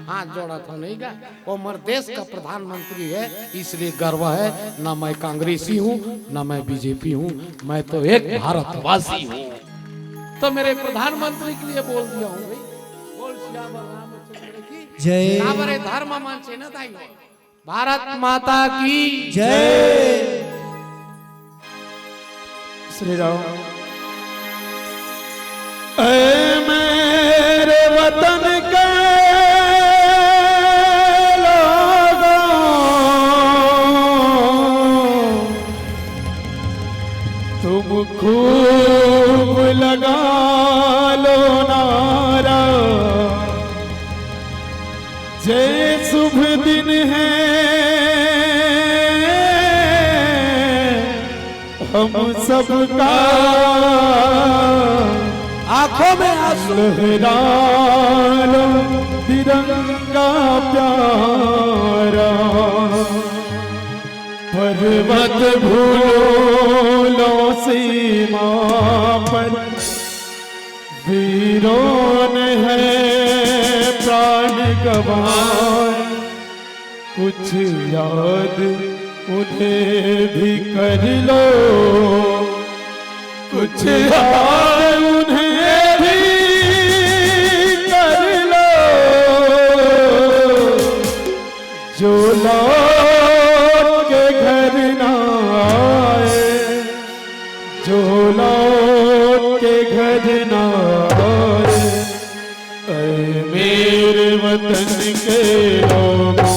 हाथ जोड़ा था नहीं का? वो हमर देश का प्रधानमंत्री है, इसलिए गर्व है। ना मैं कांग्रेसी हूँ, ना मैं बीजेपी हूँ, मैं तो एक भारतवासी हूँ। तो मेरे प्रधानमंत्री के लिए बोल दिया हूँ भाई। बोल सियावर रामचंद्र की जय। काबर ए धर्म मन से न दाई हो। भारत माता की जय। श्री राम। ऐ मेरे वतन के लोगों, तुम खूब लगा लो नारा, जे शुभ दिन है हम सबका। आंखों में आंसू। लहरा लो तिरंगा प्यारा, पर्वत भूलो सीमा पर वीरों ने है प्राण गंवाए, कुछ याद उन्हें भी कर लो, कुछ याद उन्हें भी कर लो, जो लौट के घर ना आए, जो लौट के घर ना आए। वतन के लोगों,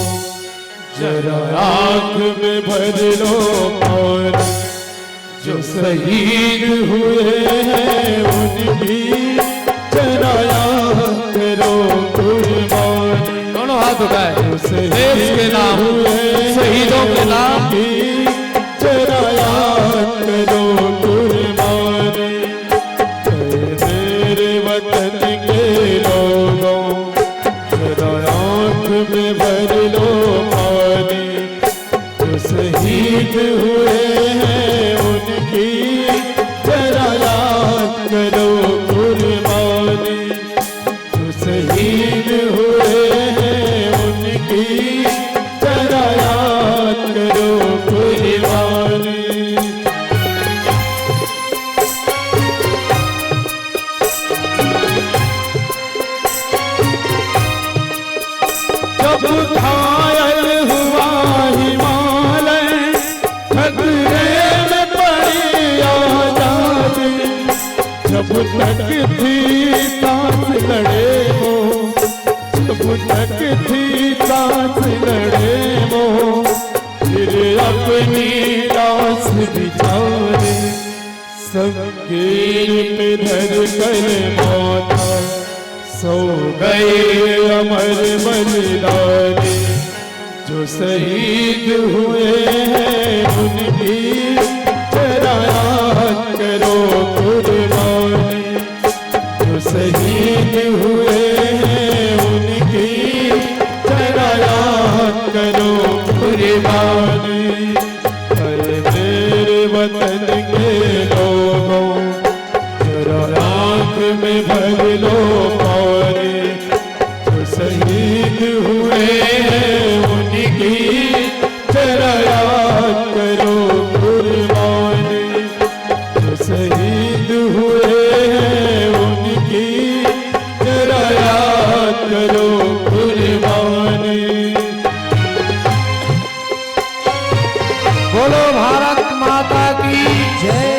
जरा आंख में भर लो पानी। जो शहीद हुए हैं उनकी जरा याद करो कुर्बानी। दोनों हाथ उठाए। जो शहीद देश के नाम, हुए हैं शहीदों के नाम। उनकी जरा याद करो कुर्बानी। ऐ मेरे वतन के लोगों, जरा आंख में भर लो पानी। जो शहीद हुए हैं उनकी जरा याद करो कुर्बानी। जो शहीद हुए हैं उनकी जरा याद करो कुर्बानी। जब घायल हुआ हिमालय, खतरे में पड़ी आजादी। जब तक थी सांस लड़े वो, जब तक थी सांस लड़े वो, फिर अपनी लाश बिछाने। संगीन पे धर कर माथा, सो गए अमर बलिदानी। जो शहीद हुए हैं उनकी जरा याद करो कुर्बानी। जो शहीद हुए हैं उनकी जरा याद करो कुर्बानी। अरे मेरे वतन के लोगों, जरा आंख में भर लो पानी। जो शहीद हुए हैं उनकी जरा याद करो कुर्बानी। जो शहीद हुए हैं उनकी जरा याद करो कुर्बानी। बोलो भारत माता की जय।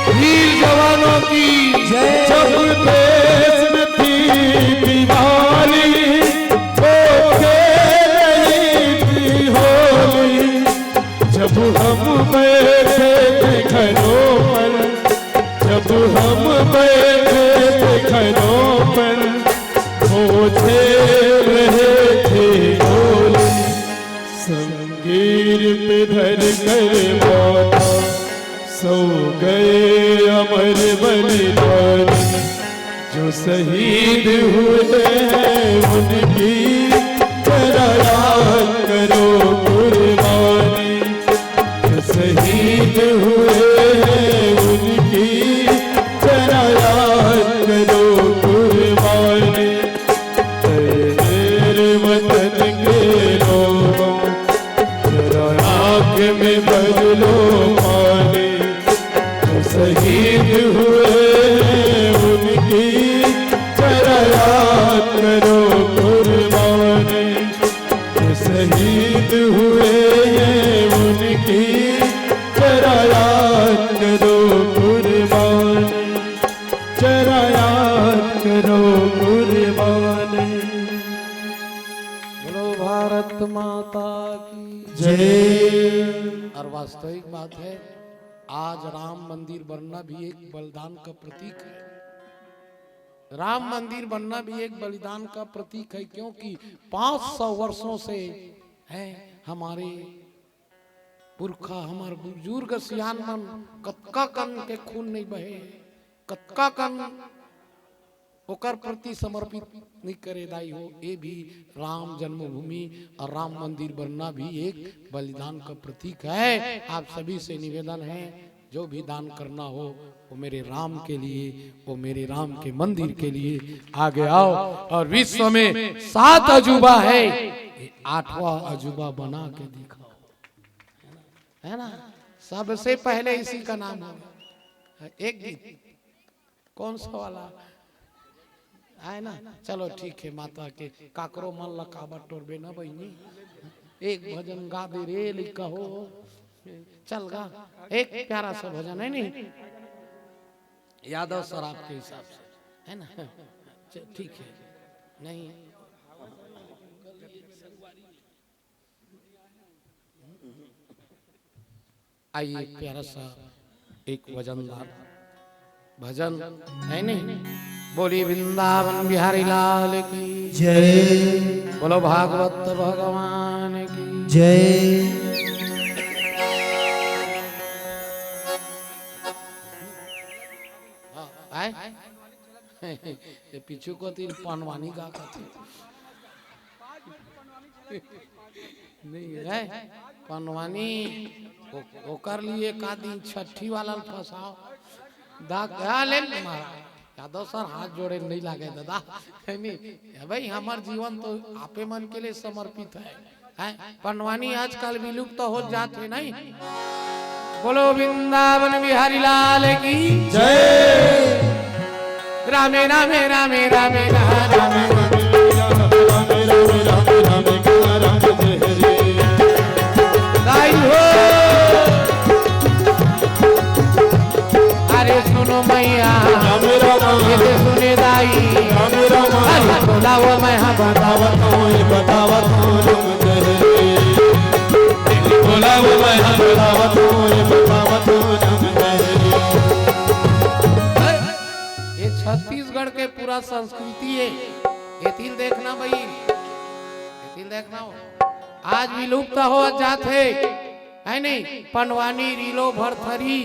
वीर जवानों की जय। जब देश में थी दिवाली, वो खेल रही थी होली। जब हम बैठे थे घरों पर, जब हम बैठे थे घरों पर, वो खेल रहे थे होली। संगीन पे धर कर माथा, सो गए अमर बलिदानी। जो शहीद हुए हैं उनकी जरा याद करो कुर्बानी। जो शहीद हुए हैं उनकी जरा याद करो कुर्बानी। ऐ मेरे वतन के लोगों, जरा आंख में भर लो पानी। जो शहीद हुए हैं उनकी जरा याद करो कुर्बानी। जो शहीद हुए हैं उनकी जरा याद करो कुर्बानी। जरा याद करो कुर्बानी। बोलो भारत माता की जय। और वास्तविक बात है, आज राम मंदिर बनना भी एक बलिदान का प्रतीक है। राम मंदिर बनना भी एक बलिदान का प्रतीक है, क्योंकि पाँच सौ वर्षों से है हमारे पुरखा, हमार बुजुर्ग सियान मन कतका कन के खून नहीं बहे, कतका कन ओकर प्रति समर्पित नहीं करे दाई हो। ये भी राम जन्मभूमि और राम मंदिर बनना भी एक बलिदान का प्रतीक है। आप सभी से निवेदन है, जो भी दान करना हो, वो मेरे राम के लिए, वो मेरे राम के मंदिर के लिए आगे आओ और विश्व में सात अजूबा है, ये आठवां अजूबा बना के दिखाओ, है ना? सबसे पहले इसी का नाम हो। एक गीत, कौन सा वाला आए ना? चलो ठीक है, माता के काकरो मन ला काबर टोरबे ना बहिनी, एक भजन गा दे रे लइका हो। चल गा, एक प्यारा सा भजन है नहीं, यादव सराफ के हिसाब से, है ना? च-, ठीक है, नहीं आइए, प्यारा सा एक वजनदार भजन है नहीं। बोली वृंदावन बिहारी लाल की जय। बोलो भागवत भगवान की जय। हाँ, आए? ये पीछू को तीन पनवानी का कथे। नहीं है पनवानी। ओ-, ओकर लिए का दिन छठी वाला ल फंसाओ। दा क्या ले महाराज? यादव सर हाथ जोड़े नहीं लागे दादा। नहीं, ए भाई, हमार जीवन तो आपे मन के लिए समर्पित है। हैं? पनवानी आजकल विलुप्त होत जात हे, नहीं? बोलो वृंदावन बिहारी लाल की जय। रामे रामे रामे रामे रामे। दाई हो। अरे सुनो मैया, राम राम। ये तो सुने दाई। राम राम। अरे बोला वो मैं हाँ बतावत हूँ, ये बतावत हूँ राम तेरे। बोला वो मैं हाँ बतावत हूँ, ये बतावत हूँ राम तेरे। ये छत्तीसगढ़ के पूरा संस्कृति है। ये तिल देखना भाई, ये तिल देखना हो। आज विलुप्त हो जात हे, है नहीं? पनवानी, रीलो, भरथरी,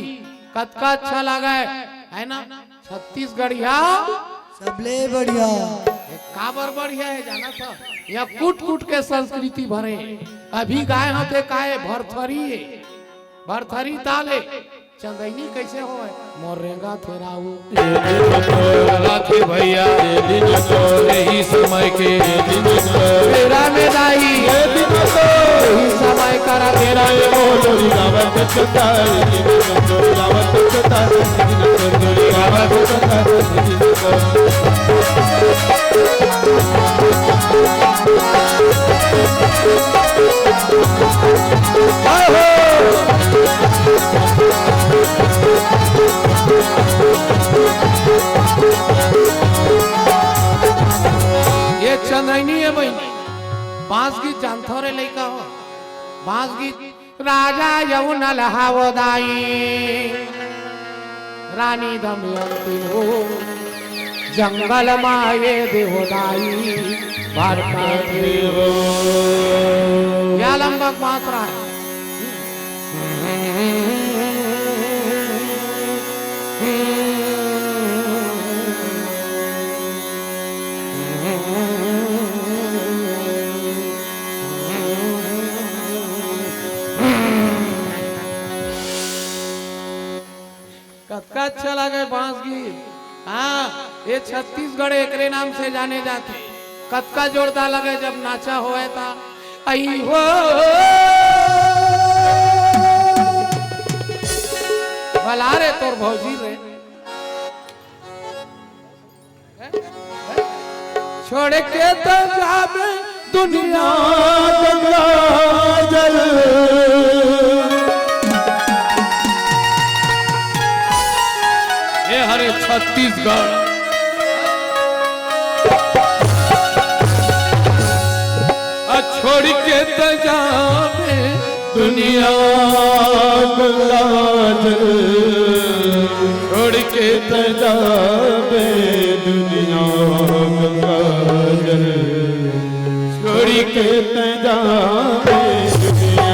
कतका अच्छा लागे, है ना? छत्तीसगढ़िया सबले बढ़िया। ये काबर बढ़िया है, जाना था? या कूट कूट के संस्कृति भरे। अभी गाय होते काय भरथरी है, भरथरी ताले। चंदैनी कैसे होय? मोर रेंगा थेराऊ। ये दिन तो राखी भैया, ये दिन तो यही समय के, ये दिन तो तेरा में दाई, ये दिन तो यही समय करा तेरा में बोलो। ये चंदैनी है बहिनी, बांस गीत जानथो रे लइका हो? बांस गीत। राजा यमुना लहावो दाई, रानी दमयंती हो, जंगल माये देवो दाई, बारका देवो। या लंबक मात्रा है। कतका अच्छा लगे बांस गीत। हाँ, ये छत्तीसगढ़ एकरे नाम से जाने जाथे। कतका जोरदार लगे जब नाचा होए ता। आई हो, बला रे तोर भौजी रे। छोड़ के तो जाबे दुनिया गंगा जल। ये हरे छत्तीसगढ़। आ छोड़ के तो जाबे दुनिया गंगा जल। छोड़ के तो जाबे दुनिया गंगा जल। छोड़ के तो जाबे दुनिया।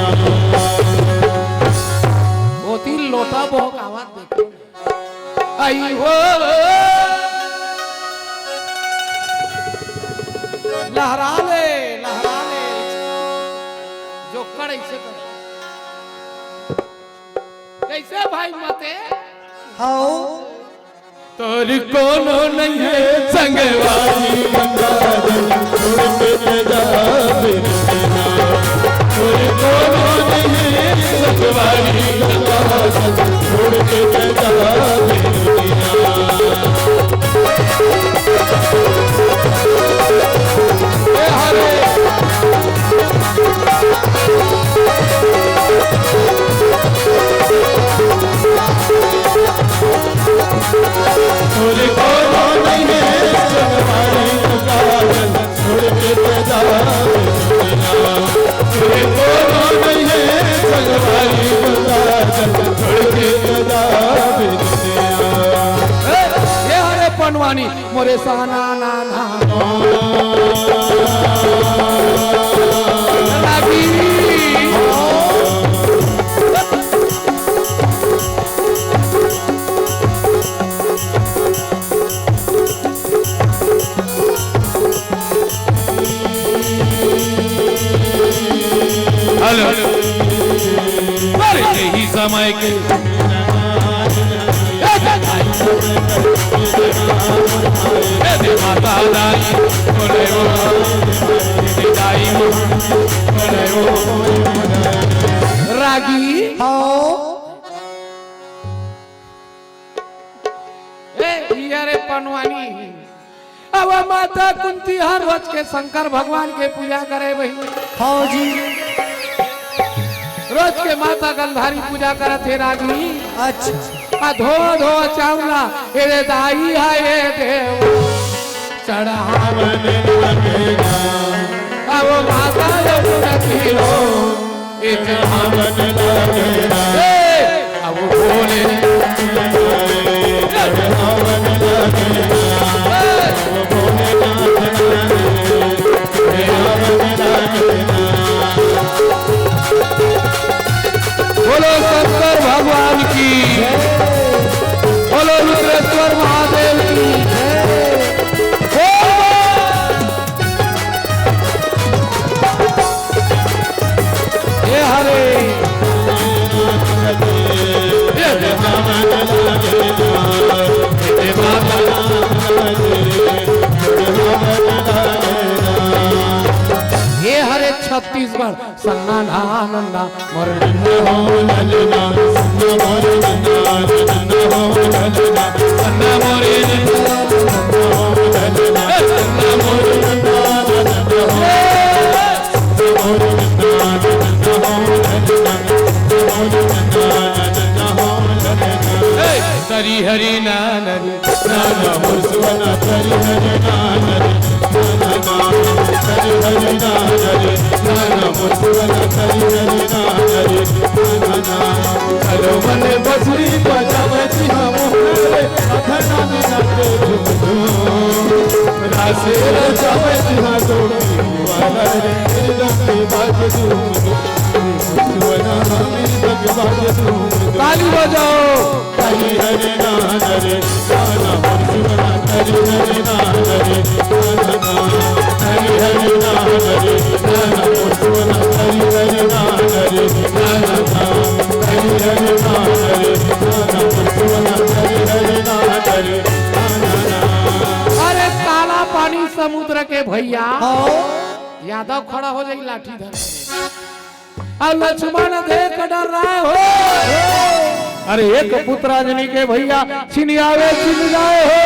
मोती लोटा बहुत आवाज देखे। आई हो, लहरा ले, लहरा ले। जोकड़ ऐसे कर। कैसे भाई मते? हाओ। तोर कोनो नहीं है संगवारी गंगा जल, छोड़ के न जाबे दुनिया। तोर कोनो नहीं है संगवारी गंगा जल, छोड़ के न जाबे दुनिया। ए हरे। तोर कोनो नहीं है संगवारी गंगा जल, छोड़ के न वाणी मोरे साना ना ना। रागी। हेलो। अरे यही समय के रागी। हाँ। ए, हिया रे पनवानी। अब माता कुंती हर रोज के शंकर भगवान के पूजा करे बहिनी। हाँ जी। रोज के माता गंधारी पूजा करत हे रागी। अच्छा। आ धो धो चावला, ए रे दाई हा ए देव। चढ़ावन लगेगा। अब माता यमुना तीरो। ए चढ़ावन लगेगा। ए, अब भोले। चढ़ावन लगेगा। अब भोलेनाथ बोलो शंकर भगवान की, बोलो रुद्रेश्वर महादेव की। बोलो। हे हरे। हे हरे छत्तीसगढ़। सन्ना ना नन्ना मोर नन्ना हो ललना, सन्ना मोर नन्ना, नन्ना हो ललना, सन्ना मोर नन्ना, नन्ना हो ललना, सन्ना मोर नन्ना, नन्ना हो ललना, सन्ना मोर नन्ना, नन्ना हो ललना, सन्ना मोर नन्ना, नन्ना हो ललना। ए, सरी हरी ना नरी। नाना मुरसुवना तरी हरे नाना रे, नाना नाना तरी हरे नाना रे, नाना मुरसुवना तरी हरे नाना रे, नाना ना। चलो मने बसरी बजावे जी हम रे, अखना में नाचे झुम झुम। रासे रचावे जी हम तो वाला रे, रंग बाज झुम झुम। मुरसुवना हमें रंग बाज झुम झुम। ताली बजाओ। हरि हरि नाम रे, गाना मन सुना। हरि हरि नाम रे, गाना नाम। हरि हरि नाम रे, गाना मन सुना। हरि हरि नाम रे, गाना नाम। हरि हरि नाम रे, गाना मन सुना। हरि हरि नाम रे, गाना नाम। अरे ताला पानी समुद्र के भैया। हाँ। यादव खड़ा हो जाई लाठी धर के। अउ लक्ष्मण देख डराए हो। अरे एक पुत्र अंजनी के भैया छिनियावे छिन जाए हो।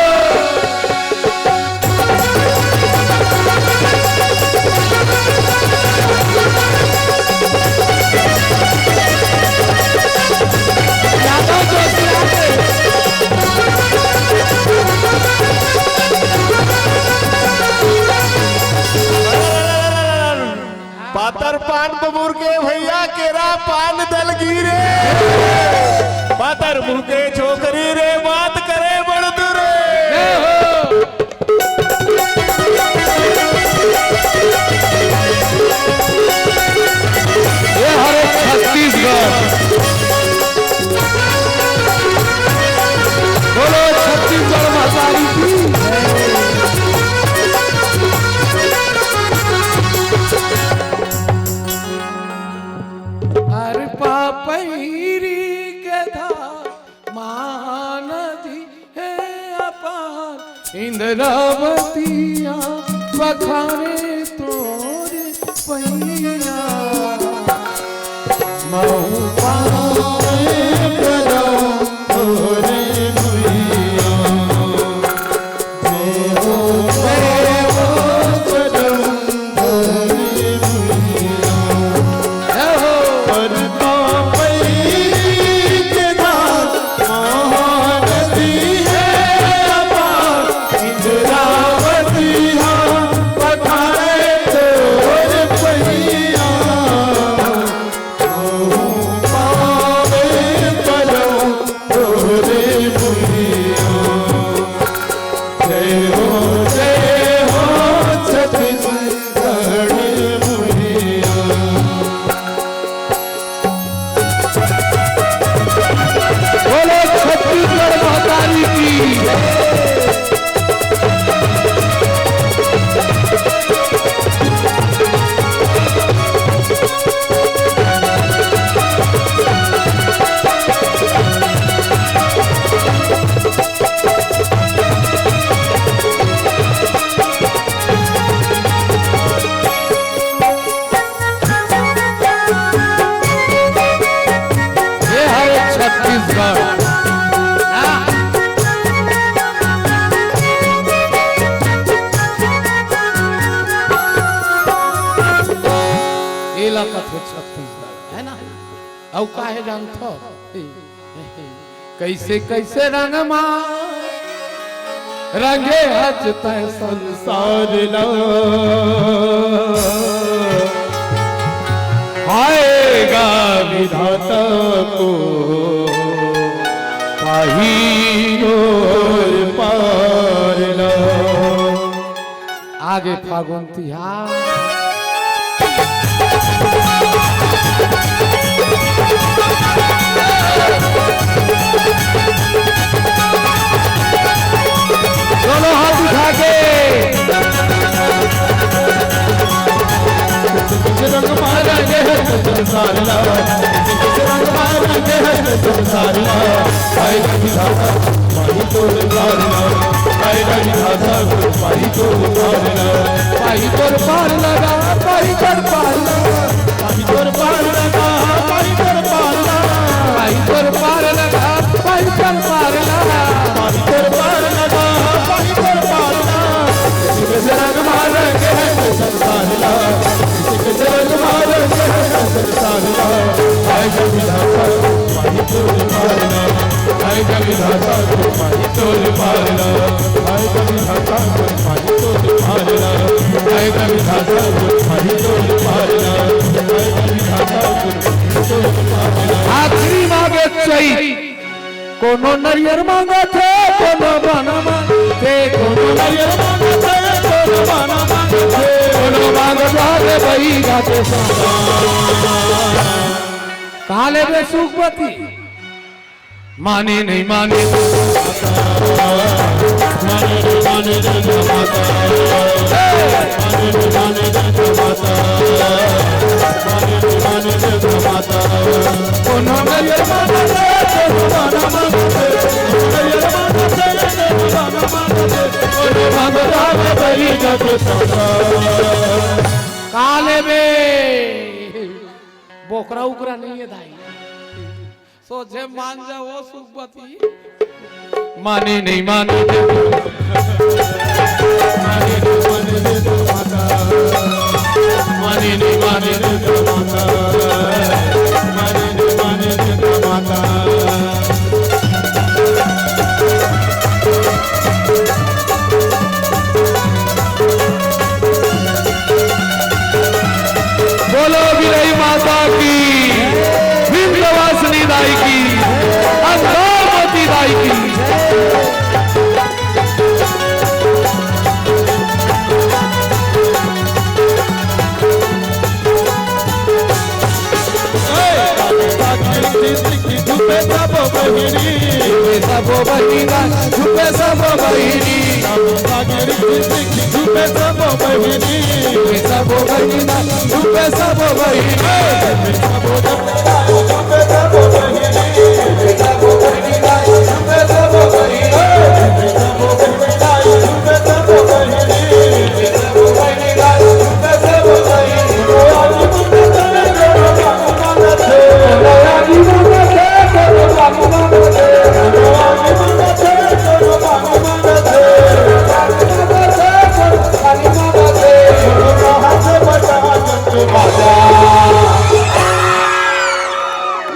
यादव जोशी आगे। पातर पान बबुर के भैया केरा पान दलगी रे। पातर मुंह के छोकरी रे, बात करे बड़ दूर रे। ये हरे छत्तीसगढ़। बोलो छत्तीसगढ़ महतारी की। अरे पापैरी के धार महानदी हे अपार, इंद्रावतिया पखारे तोरे पैया। महू पावे करम तोरे भुइया। अउ काहे जानथव? कइसे कइसे रंग मा रंगे हस तैं संसार ला। हाय गा विधाता को पाही तोर पार ला। आगे फागुन तिहार। दोनों हाथ उठा के। रंग मारेंगे संसार ला, रंग मारेंगे संसार ला। भाई रंग माही तोर पार लगा, पाही तोर पार लगा, पाही तोर पार लगा, पाही तोर पार लगा, पाही तोर पार लगा, पाही तोर पार लगा, पाही तोर पार लगा, पाही तोर पार लगा, पाही तोर पार लगा। किसी के से रंग मार रंगे हैं तो संसार ला, किसी के से रंग मार रंगे हैं तो संसार ला। आए जब विधाता पाही तोर पार लगा। आए गा विधाता को पाही तोर पार ला, आए गा विधाता को पाही तोर पार ला, आए गा विधाता को पाही तोर पार ला, आए गा विधाता को पाही तोर पार ला। आखिरी मांगे चैत। कोनो नरियर मांगत हे, कोनो बना मांगत हे, कोनो नरियर मांगत हे, कोनो बना मांगत हे, कोनो मांगत हे, बही जाते सा। का लेबे सुखपति? माने नहीं माने। माने नहीं माने दुर्गा माता। माने नहीं माने दुर्गा माता। माने नहीं माने दुर्गा माता। कोनो नरियर मांगत हे, कोनो बना मांगत हे, कोनो नरियर मांगत हे, कोनो बना मांगत हे, कोनो मांगत हे, बही जाके साता। का लेबे? बोकरा उकरा नहीं है दाई। सोझे मान जा वो सुखपति। माने नहीं माने। माने नहीं माने दुर्गा माता। माने नहीं माने दुर्गा माता। माने नहीं माने दुर्गा माता। बोलो बिरही माता की, विंध्यवासिनी दाई की, अंगारवती दाई की। धूपे सबो बहिनी, धूपे सबो बहिनी, धूपे सबो बहिनी।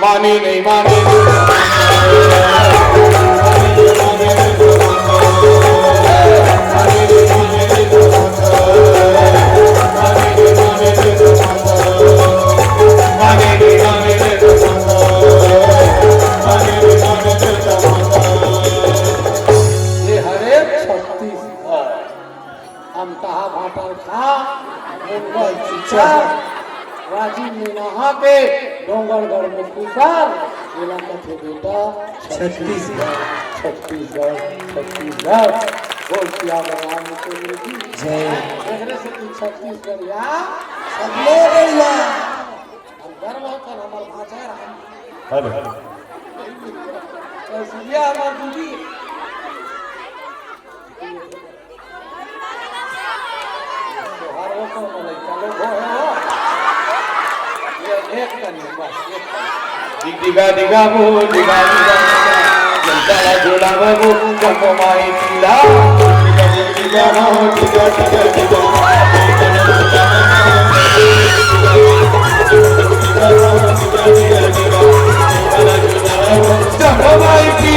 माने नहीं माने। ये हरे छत्तीसगढ़। अमतहा भाटा ल खा, मुंगल चिचा, राजिम में नहा के, डोंगरगढ़ में कुकर, एला कथे बेटा छत्तीसगढ़, छत्तीसगढ़, छत्तीसगढ़। बोल सियावर रामचंद्र की जय। एकरे से तू छत्तीसगढ़िया, सब लोग बढ़िया। हम गर्व होकर हमार भाषा है राम। हेलो। तो इसलिए हमार दीदी तोहार वो कौन लइका लोग हो, हो? ये एक कनी, बस एक कनी। डिग डिगा डिगा बो, डिगा डिगा डिगा। जनता ला झूला बाबू, जम्मो माई पीला। डिगा डिगा डिगा, डिगा डिगा डिगा। जंगमाई की